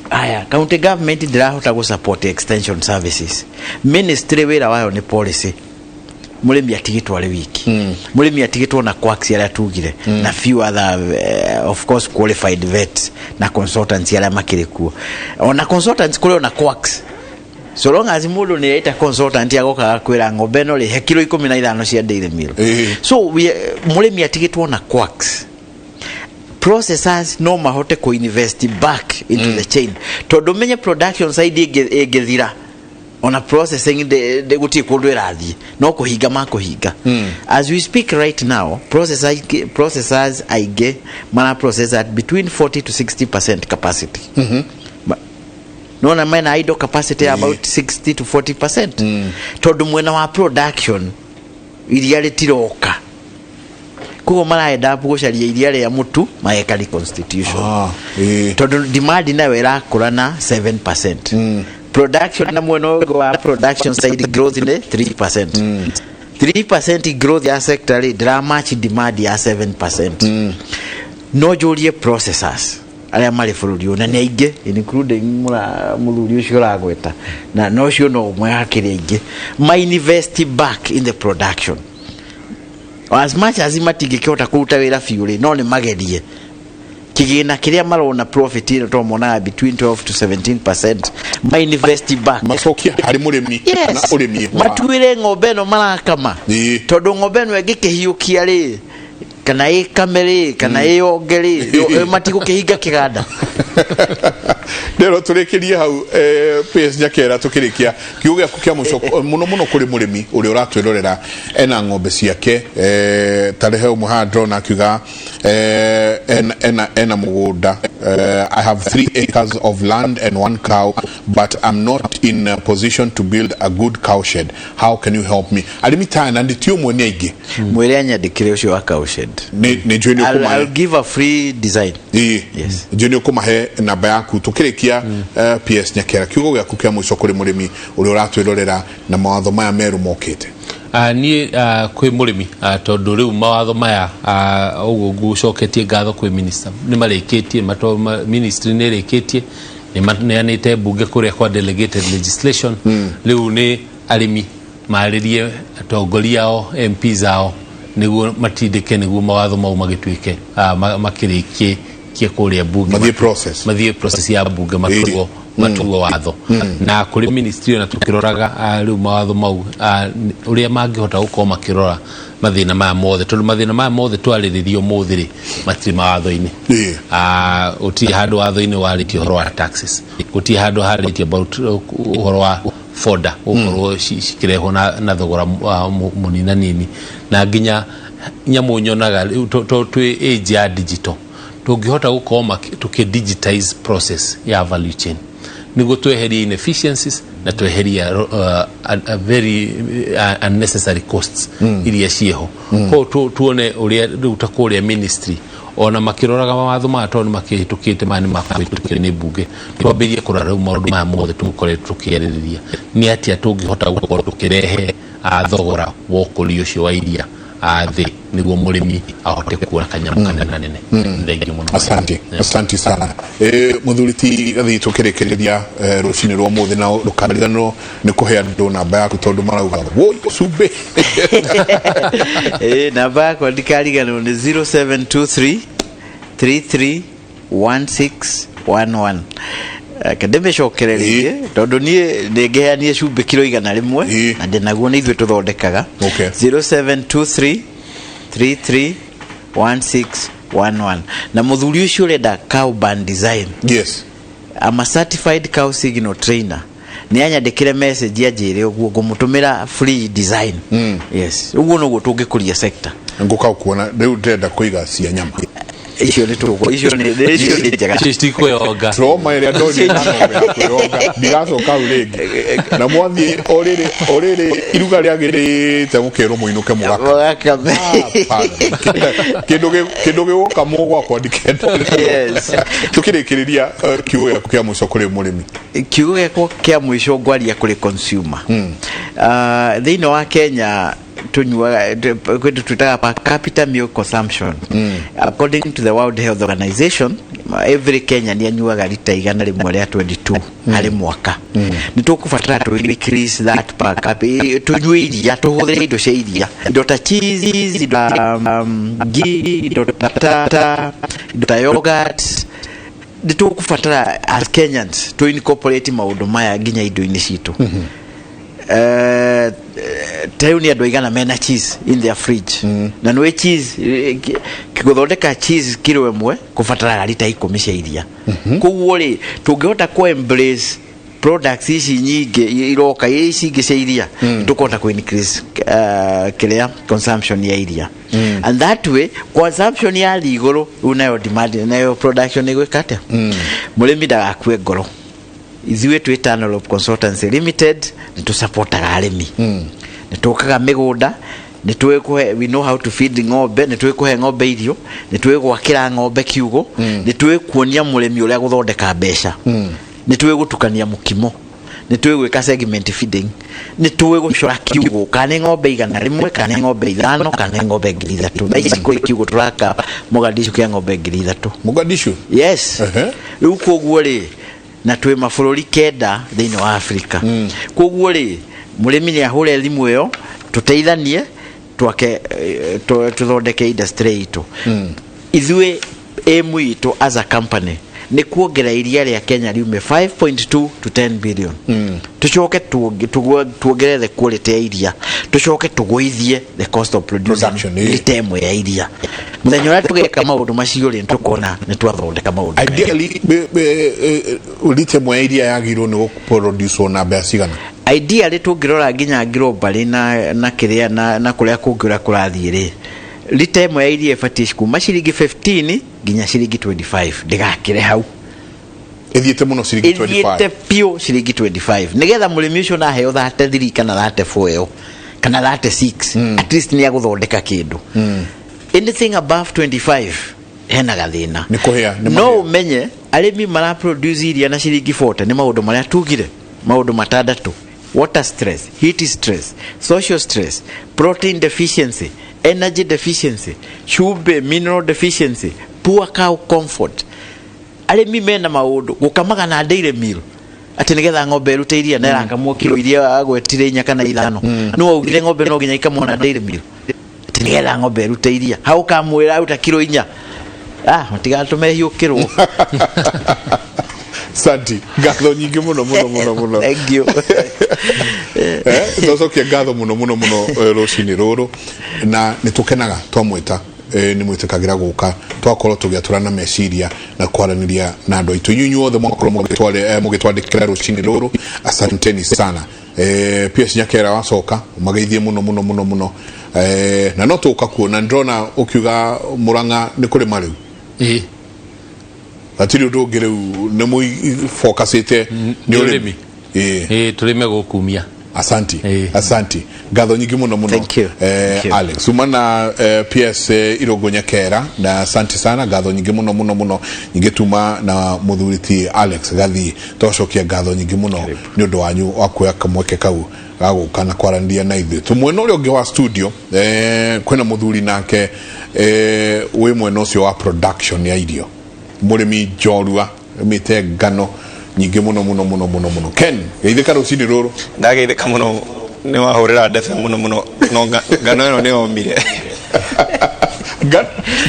Aya, county government ndĩrahota gũ support extension services. Ministry wĩra wayo nĩ policy. Mũrĩmi atigĩtwo arĩ wiki. Mũrĩmi atigĩtwo na quacks arĩa tugire na few other of course qualified vets na consultants arĩa makĩrĩ kuo. Ona consultants, kũrĩ ona quacks. So long as mũndũ nĩ eta consultant, agoka agakwĩra ng'ombe ĩno rĩ, he kilo 15 cia dairy meal. So mũrĩmi atigĩtwo na quacks. Processors no mahote ku invest back into the chain, tondũ menye production side ĩngĩthira, ona processing gũtirĩ kũndũ ĩrathiĩ, no kũhinga makũhinga. As we speak right now, processors aingĩ mara process at between 40 to 60% capacity. Nona mena idle capacity ya about 60 to 40%, tondũ mwena wa production iria rĩtiroka. Koguo maraenda gũcaria iria rĩa mũtu mageka reconstitution, tondũ demand nayo ĩrakũra na 7%. Production na mwena ũngĩ wa production side, growth nĩ 3%. 3% growth ya sector rĩ, ndĩramatch demand ya 7%. No njũrie processors arĩa marĩ bũrũri ũyũ, na nĩ aingĩ, including mũthuri ũcio ũragweta, na no ũcio no ũmwe hakĩrĩ aingĩ, ma invest back in the production. As much as matingĩkĩhota kũruta wĩra biũ rĩ, no nĩ magerie kĩgĩna kĩrĩa marona profit ĩno, to monaga between 12 to 17%, ma invest back. Macokia harĩ mũrĩmi kana ũrĩmi Matuĩre ng'ombe ĩno marakama, tondũ ng'ombe ĩno ĩngĩkĩhiũkia rĩ, kana ĩkame rĩ, kana ĩyonge rĩ, matigũkĩhinga kĩganda. Rĩro tũrĩkĩrie hau, PS Nyakera, tũkĩrĩkia kiugo gĩaku kĩa mũico mũno mũno kũrĩ mũrĩmi ũrĩa ũratwĩrorera ena ng'ombe ciake, tarehe ũmwe haha ndĩrona akiuga ena mũgũnda, "I have 3 acres of land and one cow, but I'm not in a position to build a good cow shed. How can you help me?" Arĩmi taya, na ti ũmwe, nĩ aingĩ. Mwĩre anyandĩkĩre ũcio wa cowshed. Nĩ njũĩ nĩ I'll ũkũmahe. give a free design. Yes. Njũĩ nĩ ũkũmahe namba yaku. Tũkĩrĩkia, PS Nyakera, kiugo gĩaku kĩa mũico kũrĩ mũrĩmi ũrĩa ũratwĩrorera na mawatho maya merũ mokĩte. Niĩ kwĩ mũrĩmi, tondũ rĩu mawatho maya, ũguo ngũcoketie ngatho kwĩ minister, nĩ marĩkĩtie ministry nĩ ĩrĩkĩtie, nĩ maneanĩte mbunge kũrĩa kwa delegated legislation. Rĩu nĩ arĩmi marĩrie atongoria ao, MPs ao, nĩguo matindĩke nĩguo mawatho mau magĩtuĩke makĩrĩkie kũrĩa mbunge. Mathiĩ process. Mathiĩ process ya mbunge, matuo watho. Na kũrĩ ministry, ona tũkĩroraga rĩu mawatho mau, ũrĩa mangĩhota gũkorwo makĩrora mathĩna maya mothe, tondũ mathĩna maya mothe twarĩrĩria ũmũthĩ rĩ, matirĩ mawatho-inĩ. Gũtirĩ handũ watho-inĩ warĩtie ũhoro wa taxes, gũtirĩ handũ harĩtie about ũhoro wa fodder gũkorwo cikĩrehwo na thogora mũninanini, na nginya nyamũ nyonaga rĩu to twĩ age ya digital, tũngĩhota gũkorwo tũkĩ digitize process ya value chain nĩguo tweherie inefficiencies na tweherie a very unnecessary costs iria ciĩho. Koguo tuone ũrĩa rĩu ta kũrĩa ministry ona makĩroraga mawatho maya, tondũ nĩ makĩhĩtũkĩte, maya nĩ makũhĩtũkire nĩ mbunge, twambĩrĩrie kũrora rĩu maũndũ maya mothe tũkoretwo tũkĩarĩrĩria, nĩ atĩa tũngĩhota gũkorwo tũkĩrehe thogora wa ũkũria ũcio wa iria thĩ, nĩguo mũrĩmi ahote kuona kanyamũ kanene. Thengiũ mũno. Asante, asante sana. Muthuri ti gathii, tukirikiria rucini rwa muthi, na ndukariganirwo ni kuhe andu namba yaku, tondu marauga woi cumbĩ. Namba yakwa ndikariganĩrwo nĩ 0723 33 1611. Ndĩmĩcokere rĩngĩ, tondũ niĩ ndĩngĩheanie cumbĩ kiro 100, na ndĩnaguo nĩ ithuĩ tũthondekaga. 0723 33 1611. Na mũthuri ũcio ũrenda cow barn design, I'm a certified cow signal trainer, nĩ anyandĩkĩre message anjĩre ũguo, ngũmũtũmĩra free design. Yes, ũguo noguo tũngĩkũria sector. Ngũka kuona rĩu ndĩrenda kũiga cia nyama. Icio nĩ tũgũ, icio nĩ njega. Icio citikwĩyonga. Trauma ĩrĩa ndonire na ng'ombe ya kwĩyonga, ndigacoka hau rĩngĩ. Na mwathiĩ o rĩrĩ, o rĩrĩ iruga rĩagĩrĩte, mũkerwo mũinũke mũgaka. Mũgakame. Hapana. Kĩndũ gĩgũkamwo gwakwa ndikenda. Yes. Tũkĩrĩkĩrĩria, kiugo gĩaku kĩa mũico kũrĩ mũrĩmi? Kiugo gĩakwa kĩa mũico ngwaria kũrĩ consumer. Thĩinĩ wa Kenya tũnyuaga kĩndũ twĩtaga per capita milk consumption. According to the World Health Organization, every Kenyan anyuaga rita 122 harĩ mwaka. Nĩ tũkũbatara tũ increase that per capita, tũnyue iria, tũhũthĩre indo cia iria, indo ta cheese, indo ta ghee, indo ta butter, indo ta yogurt. Nĩ tũkũbatara as Kenyans to incorporate maũndũ maya nginya indo-inĩ citũ. Ta rĩu nĩ andũ aigana mena cheese in their fridge? Na nĩwĩ cheese, gũthondeka cheese kiro 1 kũbataraga rita 10 cia iria. Koguo rĩ, tũngĩhota kũ embrace products ici nyingĩ iroka ici ingĩ cia iria, tũkũhota kũ increase kĩrĩa consumption ya iria, and that way consumption yathiĩ igũrũ, rĩu nayo demand, nayo production ĩgwĩka atĩa? Mũrĩmi ndagakue ngoro. Ithuĩ twĩ Tanolope Consultancy Limited nĩ tũsupportaga arĩmi, nĩ tũkaga mĩgũnda, nĩ tũĩ kũhe, we know how to feed ng'ombe, nĩ tũĩ kũhe ng'ombe irio, nĩ tũĩ gwakĩra ng'ombe kiugũ, nĩ tũĩ kuonia mũrĩmi ũrĩa gũthondeka mbeca, nĩ tũĩ gũtukania mũkimo, nĩ tũĩ gwĩka segment feeding, nĩ tũĩ gũcora kiugũ, kana nĩ ng'ombe 100, kana nĩ ng'ombe 5, kana nĩ ng'ombe 3000. Thaa ici kũrĩ kiugũ tũraka Mogadishu kĩa ng'ombe 3000. Mogadishu? Yes. Rĩu koguo rĩ, na twĩ mabũrũri 9 thĩinĩ wa Afrika. Koguo rĩ, mũrĩmi nĩ ahũre thimũ ĩyo, tũteithanie twake, tũthondeke industry itũ. Ithuĩ aim itũ as a company nĩ kuongerera iria rĩa Kenya riume 5.2 to 10 billion, tũcoke tuongerere the quality ya iria, tũcoke tũgũithie the cost of producing Production, lita 1 ya iria. Mũthenya ũrĩa tũgeka maũndũ macio rĩ, nĩtũkona nĩ twathondeka maũndũ mega. Ideally, lita 1 ya iria yagĩrĩirwo nĩ gũproduce na mbeca cigana? Ideally, tũngĩrora nginya globally na kĩrĩa na kũrĩa kũngĩ ũrĩa kũrathiĩ rĩ, lita 1 ya iria ĩbatiĩ kuma ciringi 15 nginya ciringi 25, ndĩgakĩre hau. Ĩthiĩte mũno ciringi 25? Ĩthiĩte biũ ciringi 25, nĩgetha mũrĩmi ũcio naheo 33 kana 34 ĩyo kana 36, at least nĩ agũthondeka kĩndũ. Anything above 25 hena gathĩna. Nĩ kũhĩa, nĩ No mahĩa. Ũmenye arĩmi mara produce iria na ciringi 40 nĩ maũndũ marĩa tugire, maũndũ matandatũ: water stress, heat stress, social stress, protein deficiency, energy deficiency, cumbĩ, mineral deficiency, poor cow comfort. Arĩmi mena maũndũ gũkamaga na dairy meal atĩ nĩgetha ng'ombe ĩrute iria, na ĩrakamwo kiro iria agwetire 4 kana 5. Nĩ waugire ng'ombe no nginya ikamwo na dairy meal atĩ nĩgetha ng'ombe ĩrute iria? Hau ũkamwĩra aruta kiro 4, matigatũme hiũkĩrwo. Santi, ngatho nyingĩ mũno mũno mũno mũno. Thank you. Twacokia ngatho mũno mũno mũno, rũcinĩ rũrũ, na nĩ tũkenaga twamwĩta, nĩ mwĩtĩkagĩra gũka twakorwo tũgĩatũrana meciria na kwaranĩria na andũ aitũ. Inyuĩ inyuothe mwakorwo mũgĩtwandĩkĩra rũcinĩ rũrũ, asanteni sana. PS Nyakera, wacoka mageithie mũno mũno mũno mũno, na no tũka kuona. Ndĩrona ũkiuga Mũrang'a nĩ kũrĩma rĩu. Ĩĩ. Hatirĩ ũndũ ũngĩ rĩu, nĩ mũfocusĩte nĩ Nĩ ũrĩmi. Ũrĩmi. Ĩĩ. Ĩĩ, tũrĩme gũkumia. Asanti. Ĩĩ. Asanti, ngatho nyingĩ mũno mũno. Thank you. Thank you. Alex uma na PS Irũngũ Nyakera, na asanti sana, ngatho nyingĩ mũno mũno mũno nyingĩ tuma na mũthuri ti Alex Gathii. Twacokia ngatho nyingĩ mũno nĩ ũndũ wanyu wa kuoya kamweke kau ga gũka na kwaranĩria na ithuĩ. Tũmwena ũrĩa ũngĩ wa studio, kwĩna mũthuri nake, wĩ mwena ũcio wa production ya irio, mũrĩmi njorua rĩmĩte ngano nyingĩ mũno mũno mũno mũno mũno. Ken, geithĩka rũcinĩ rũrũ. Ndageithĩka mũno, nĩ wahũrĩra ndebe mũno mũno, no ngano ĩno nĩ yomire.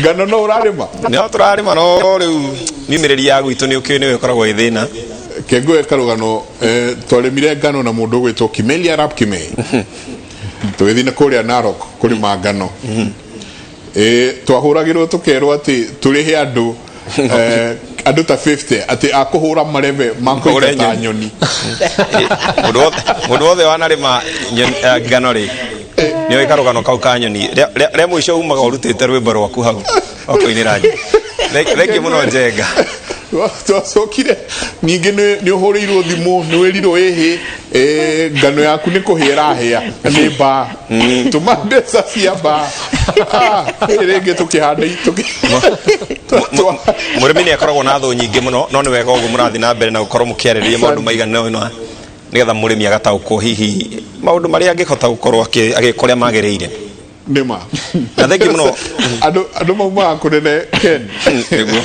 Ngano no ũrarĩma? Nĩo tũrarĩma, no rĩu miumĩrĩri ya gwitũ nĩ ũkĩũĩ nĩyo ĩkoragwo ĩ thĩna. Kengoe karũgano, twarĩmire ngano na mũndũ ũgwĩtwo Kimeli Arap Kimei, tũgĩthiĩ na kũrĩa Narok kũrĩma ngano. Twahũragĩrwo tũkerwo atĩ tũrĩhe andũ, andũ ta 50 atĩ akũhũra marebe makũingata Hũre nyoni. Nyoni. Mũndũ wothe wanarĩma ngano rĩ, nĩ oĩ karũgano kau ka nyoni. Rĩa mũico umaga ũrutĩte rwĩmbo rwaku hau rwa kũinĩra nyoni. Thengiũ mũno Njenga. Twacokire ningĩ nĩ ũhũrĩirwo thimũ, nĩ wĩrirwo ĩhĩ, ngano yaku nĩ kũhĩa ĩrahĩa nĩ mbaa, tũma mbeca cia mbaa. Ah, rĩngĩ tũkĩhanda Mũrĩmi nĩ akoragwo na thũ nyingĩ mũno, no nĩ wega ũguo mũrathiĩ na mbere na gũkorwo mũkĩarĩrĩria maũndũ maigana ũna nĩgetha mũrĩmi agataũkwo hihi maũndũ marĩa angĩhota gũkorwo agĩka ũrĩa magĩrĩire. Nĩ ma. Na thengiũ mũno. Andũ maumaga kũnene, Ken. Nĩguo.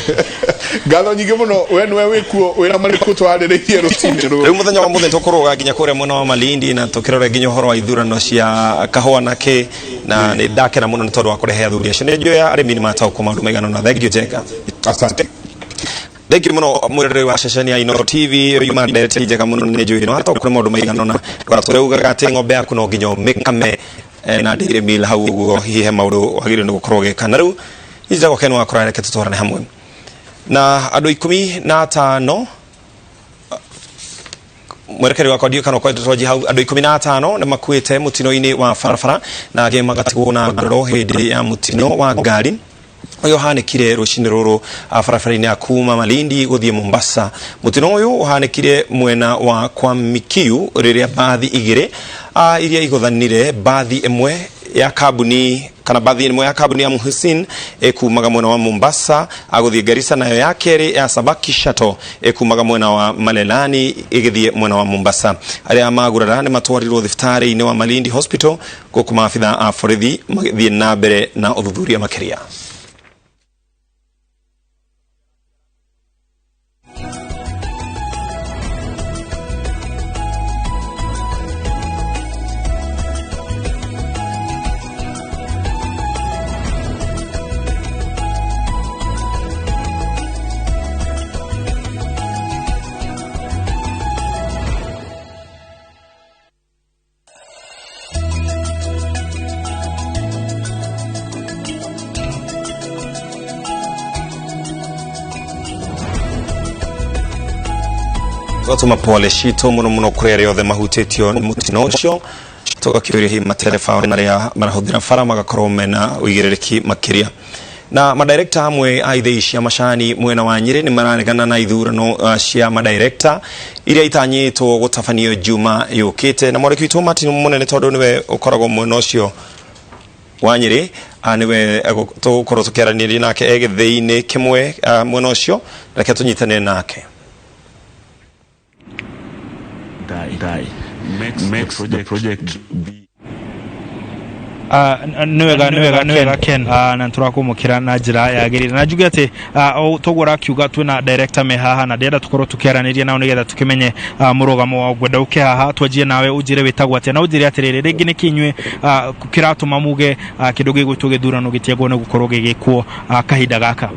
Ngatho nyingĩ mũno. We nĩwe wĩkuo wĩra marĩkũ twarĩrĩirie rũcinĩ rũrũ? Rĩu mũthenya wa mũthenya tũkũrũga nginya kũrĩa mwena wa Malindi na tũkĩrore nginya ũhoro wa ithurano cia kahũa na kĩ, na nĩ ndakena mũno nĩ tondũ wa kũrehe athuri acio. Nĩ njũĩ arĩmi nĩ mataũkwo maũndũ maigana ũna. Thengiũ Njenga. Asante. Thengiũ mũno mwĩroreri wa ceceni ya Inooro TV, yuma ndereti njega mũno, nĩ njũĩ nĩ wataũkwo nĩ maũndũ maigana ũna. Tũraugaga atĩ ng'ombe yaku no nginya ũmĩkame na Dairy Meal hau ũguo, hihi he maũndũ wagĩrĩirwo nĩ gũkorwo ũgĩka. Na rĩu njagwo Ken wakora, reke tũtwarane hamwe na andũ 15. Mwerekeri wakwa, ndiũĩ kana ũkoretwo twanjia hau. Andũ 15 nĩ makuĩte mũtino-inĩ wa barabara na angĩ magatigwo na nguraro hĩndĩ ya mũtino wa ngari ũyũ ũhanĩkire rũcinĩ rũrũ barabara-inĩ ya kuma Malindi gũthiĩ Mombasa. Mũtino ũyũ ũhanĩkire mwena wa kwa Mikiu rĩrĩa mbathi igĩrĩ iria igũthanire, mbathi ĩmwe ya kambuni kana mbathi ĩmwe ya kambuni ya Muhsin ĩkumaga mwena wa Mombasa agũthiĩ Garissa, nayo ya kerĩ ya Sabaki Shuttle ĩkumaga mwena wa Malelani ĩgĩthiĩ mwena wa Mombasa. Arĩa magurara nĩ matwarirwo thibitarĩ-inĩ wa Malindi Hospital, gũkũ maabitha a borithi magĩthiĩ na mbere na ũthuthuria makĩria. Tũgatũma pole citũ mũno mũno kũrĩ arĩa othe mahutĩtio nĩ mũtino ũcio, tũgakĩũria hihi matereba arĩa marahũthĩra bara magakorwo mena ũigĩrĩrĩki makĩria. Na madirekta amwe a ithĩi cia macani mwena wa Nyĩrĩ nĩ mararegana na ithurano cia madirekta iria itanyĩtwo gũtabanio Juma yũkĩte. Na mwandĩki witũ Martin Mũnene, tondũ nĩwe ũkoragwo mwena ũcio wa Nyĩrĩ, nĩwe tũgũkorwo tũkĩaranĩria nake e gĩthĩi-inĩ kĩmwe mwena ũcio. Reke tũnyitanĩre nake. Die makes the project be Nĩ wega, nĩ wega, nĩ wega Ken. Na tũrakwamũkĩra na njĩra yagĩrĩire, na njuge atĩ o toguo ũrakiuga, twĩna director me haha na ndĩrenda tũkorwo tũkĩaranĩria nao nĩgetha tũkĩmenye mũrũgamo wao. Ngwenda ũke haha twanjie nawe, ũnjĩre wĩtagwo atĩa na ũnjĩre atĩrĩrĩ, rĩngĩ nĩkĩ inyuĩ kĩratũma muge kĩndũ gĩgwĩtwo gĩthurano gĩtiagwo nĩ gũkorwo gĩgĩkwo kahinda gaka?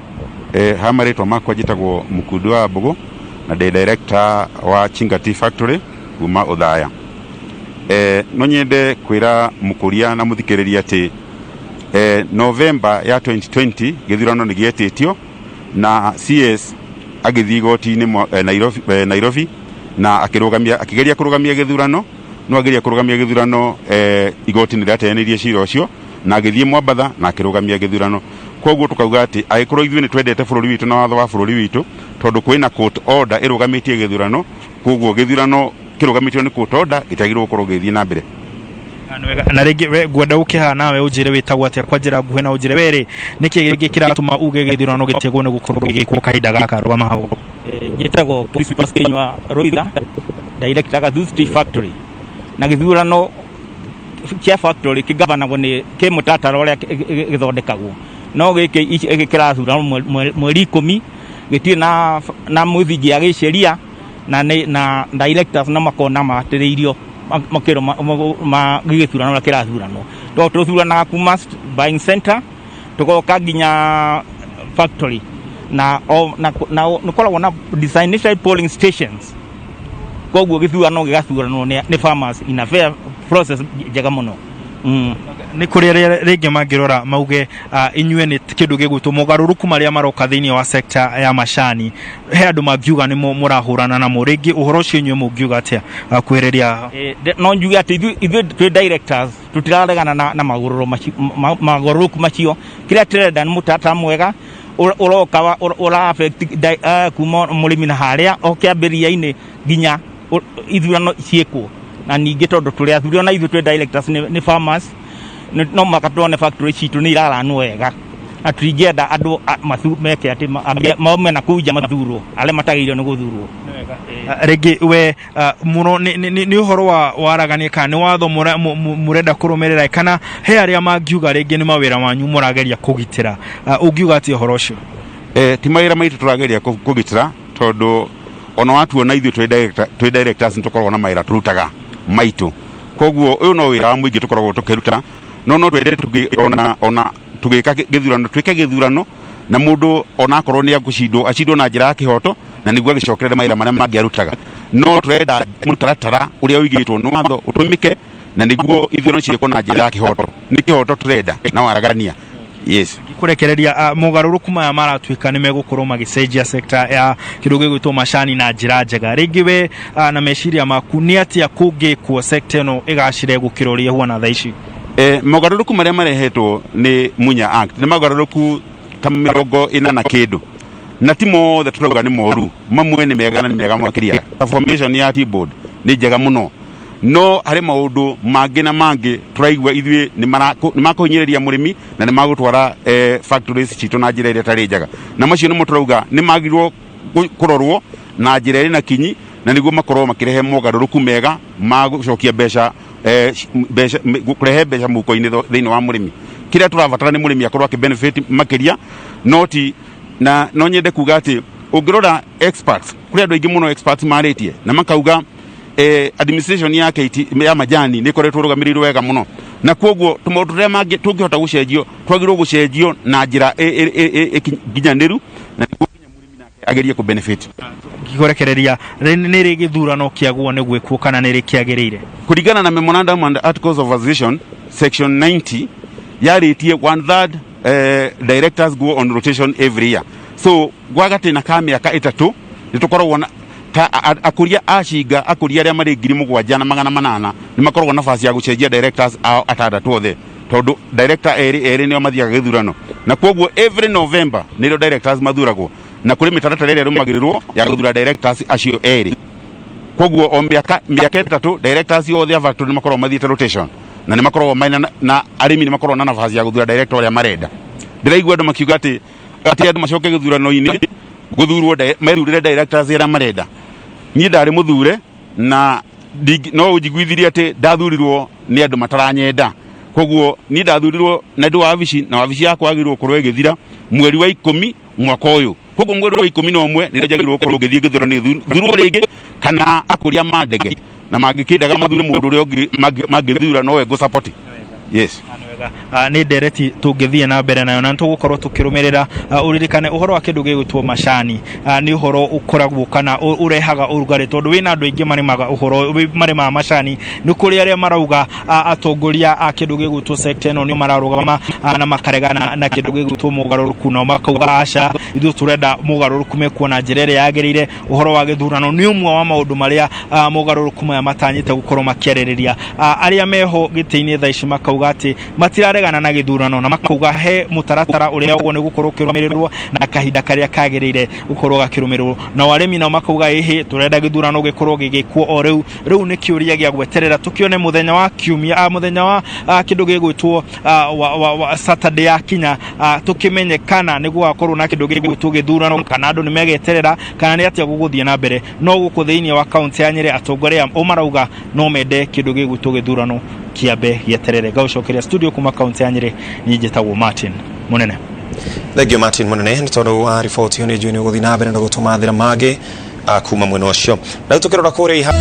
Ha marĩtwa makwa njĩtagwo Mũkundi wa Mbũgũ na ndĩ director wa Chinga Tea Factory kuma Othaya. No nyende kwĩra mũkũria na mũthikĩrĩria atĩ November ya 2020 gĩthurano nĩ gĩetĩtio na CS agĩthiĩ igoti-inĩ Nairobi, Nairobi na akĩrũgamia, akĩgeria kũrũgamia gĩthurano, no ageria kũrũgamia gĩthurano, igoti nĩ rĩateanĩirie cira ũcio na agĩthiĩ Mwambatha na akĩrũgamia gĩthurano. Koguo tũkauga atĩ angĩkorwo ithuĩ nĩ twendete bũrũri witũ na watho wa bũrũri witũ, tondũ kwĩna court order ĩrũgamĩtie gĩthurano, koguo gĩthurano kĩrũgamĩtio nĩ court order gĩtiagĩrĩirwo gũkorwo gĩgĩthiĩ na mbere. Na nĩ wega. Na rĩngĩ we ngwenda ũke haha nawe ũnjĩre wĩtagwo atĩa kwa njĩra nguhĩ, na ũnjĩre we rĩ, nĩkĩ rĩngĩ kĩratũma uge gĩthurano gĩtiagwo nĩ gũkorwo gĩgĩkwo kahinda gaka? Rũgama hau. Njĩtagwo Crispus Kinyua Roitha, director Gathuth Tea Factory. Na gĩthurano kĩa factory kĩgabanagwo nĩ kĩ mũtaratara ũrĩa gĩthondekagwo, no gĩkĩ kĩrathuranwo mweri 10 gĩtirĩ na mũthingi ya gĩsheria, na nĩ na directors na makona matĩrĩirio makĩrwo gĩgĩthurano ũrĩa kĩrathuranwo, tondũ tũthuranaga kuma buying center tũgoka nginya factory, na o na na nĩ koragwo na designated polling stations, koguo gĩthurano gĩgathuranwo nĩ farmers in a fair process njega mũno. Nĩ kũrĩ arĩa rĩngĩ mangĩrora mauge inyuĩ nĩ kĩndũ gĩgwĩtwo mogarũrũku marĩa maroka thĩinĩ wa sector ya macani, he andũ mangiuga nĩmo mũrahũrana namo. Rĩngĩ ũhoro ũcio inyuĩ mũngiuga atĩa kuhĩrĩria haha? No njuge atĩ ithuĩ twĩ directors tũtiraregana na magũrũrũku macio. Kĩrĩa tũrenda nĩ mũtaratara mwega. Ũroka ũra affect kuma mũrĩmi na harĩa o kĩambĩrĩria-inĩ nginya ithurano ciĩkwo. Na ningĩ tondũ tũrĩ athuri, ona ithuĩ twĩ directors nĩ farmers, no mũhaka tuone factory citũ nĩ iraranwo wega, na tũtingĩenda andũ meke atĩ maume na kũu nja mathurwo arĩa matagĩrĩirwo nĩ gũthurwo. Rĩngĩ we mũno nĩ ũhoro wa waragania kana nĩ watho mũrenda kũrũmĩrĩra, kana he arĩa mangiuga rĩngĩ nĩ mawĩra manyu mũrageria kũgitĩra? Ũngiuga atĩa ũhoro ũcio? Ti mawĩra maitũ tũrageria kũgitĩra, tondũ ona watuona ithuĩ twĩ directors nĩ tũkoragwo na mawĩra tũrutaga maitũ. Koguo ũyũ no wĩra wa mũingĩ tũkoragwo tũkĩruta, no twende ona tũgĩka gĩthurano, twĩke gĩthurano na mũndũ ona akorwo nĩ agũcindwo, acindwo na njĩra ya kĩhoto, na nĩguo agĩcokerere mawĩra marĩa mangĩ arutaga. No tũrenda mũtaratara ũrĩa ũigĩtwo nĩ watho ũtũmĩke, na nĩguo ithurano ciĩkwo na njĩra ya kĩhoto. Nĩ kĩhoto tũrenda na waragania, yes. Kũrekereria mogarũrũku maya maratuĩka nĩ megũkorwo magĩcenjia sector ya kĩndũ gĩgwĩtwo macani na njĩra njega, rĩngĩ we na meciria maku nĩ atĩa kũngĩkwo sector ĩno ĩgacĩre gũkĩra ũrĩa ĩhuana thaa ici? Mogarũrũku marĩa marehetwo nĩ Munya Act nĩ mogarũrũku ta 40 na kĩndũ, na ti mothe tũrauga nĩ moru. Mamwe nĩ mega na nĩ mega makĩria. Ta formation ya Tea Board nĩ njega mũno, no harĩ maũndũ mangĩ na mangĩ tũraigua ithuĩ nĩ makũhinyĩrĩria mũrĩmi na nĩ magũtwara factories citũ na njĩra ĩrĩa ĩtarĩ njega, na macio nĩmo tũrauga nĩ magĩrĩirwo kũrorwo na njĩra ĩrĩ na kinyi, na nĩguo makorwo makĩrehe mogarũrũku mega ma gũcokia mbeca, kũrehe mbeca mũhuko-inĩ thĩinĩ wa mũrĩmi. Kĩrĩa tũrabatara nĩ mũrĩmi akorwo akĩ benefit makĩria. No ti na no nyende kuga atĩ ũngĩrora experts, kũrĩ andũ aingĩ mũno experts marĩtie na makauga administration ya KT ya majani nĩ ĩkoretwo ĩrũgamĩrĩirwo wega mũno, na koguo tũmaũndũ tũrĩa mangĩ tũngĩhota gũcenjio twagĩrĩirwo gũcenjio na njĩra nginyanĩru, na nĩguo nginya mũrĩmi nake agerie kũ benefit. Ngĩkũrekereria, nĩ rĩ gĩthurano kĩagwo nĩ gwĩkwo kana nĩ rĩ kĩagĩrĩire? Kũringana na Memorandum and Articles of Association section 90 yarĩtie one third directors go on rotation every year, so gwa gatĩna ka mĩaka 3 nĩ tũkoragwo na ta akũria a cinga, akũria arĩa marĩ 7800 nĩ makoragwo na nafasi ya gũcenjia directors ao atandatũ othe, tondũ director erĩ erĩ nĩo mathiaga gĩthurano, na koguo every November nĩrĩo directors mathuragwo, na kũrĩ mĩtaratara ĩrĩa ĩrũmagĩrĩrwo ya gũthura directors acio erĩ. Koguo o mĩaka 3 directors othe a factory nĩ makoragwo mathiĩte rotation, na nĩ makoragwo mena na arĩmi nĩ makoragwo na nafasi ya gũthura director ũrĩa marenda. Ndĩraigua andũ makiuga atĩ andũ macoke gĩthurano-inĩ gũthurwo methurĩre directors arĩa marenda. Niĩ ndarĩ mũthure na no ũnjiguithirie atĩ ndathurirwo nĩ andũ mataranyenda. Koguo niĩ ndathurirwo na ndĩ wabici, na wabici yakwa yagĩrĩirwo gũkorwo ĩgĩthira mweri wa 10 mwaka ũyũ. Koguo mweri wa 11 nĩrĩo njagĩrĩirwo gũkorwo ngĩthiĩ gĩthurano thurwo rĩngĩ, kana akũria mandege na mangĩkĩendaga mathure mũndũ ũrĩa ũngĩ mangĩthura nowe ngũ support, yes. Nĩ ndereti tũngĩthiĩ na mbere nayo na nĩtũgũkorwo tũkĩrũmĩrĩra. Ũririkane ũhoro wa kĩndũ gĩgwĩtwo macani nĩ ũhoro ũkoragwo kana ũrehaga ũrugarĩ, tondũ wĩna andũ aingĩ marĩmaga ũhoro marĩmaga macani. Nĩ kũrĩ arĩa marauga atongoria a kĩndũ gĩgwĩtwo sector ĩno nĩo mararũgama na makaregana na kĩndũ gĩgwĩtwo mogarũrũku, nao makauga aca, ithuĩ tũrenda mogarũrũku mekwo na njĩra ĩrĩa yagĩrĩire. Ũhoro wa gĩthurano nĩ ũmwe wa maũndũ marĩa mogarũrũku maya matanyĩte gũkorwo makĩarĩrĩria. Arĩa meho gĩtĩ-inĩ thaa ici makauga atĩ matiraregana na gĩthurano, na makauga he mũtaratara ũrĩa ũguo nĩ gũkorwo ũkĩrũmĩrĩrwo na kahinda karĩa kagĩrĩire gũkorwo gakĩrũmĩrĩrwo. Nao arĩmi nao makauga ĩhĩ, tũrenda gĩthurano gĩkorwo gĩgĩkwo o rĩu. Rĩu nĩ kĩũria gĩa gweterera tũkĩone mũthenya wa kiumia, mũthenya wa kĩndũ gĩgwĩtwo wa Saturday yakinya, tũkĩmenye kana nĩ gũgakorwo na kĩndũ gĩgwĩtwo gĩthurano, kana andũ nĩ megeterera, kana nĩ atĩa gũgũthiĩ na mbere. No gũkũ thĩinĩ wa kaunti ya Nyĩrĩ atongoria o marauga no mende kĩndũ gĩgwĩtwo gĩthurano kĩambe gĩeterere. Ngagũcokeria studio kuma kaunti ya Nyĩrĩ, niĩ njĩtagwo Martin Mũnene. Thank you, Martin Munene, nĩ tondũ wa riboti ĩyo. Nĩ njũĩ nĩ ũgũthiĩ na mbere na gũtũmathĩra mangĩ kuma mwena ũcio. Na rĩu tũkĩrora kũrĩa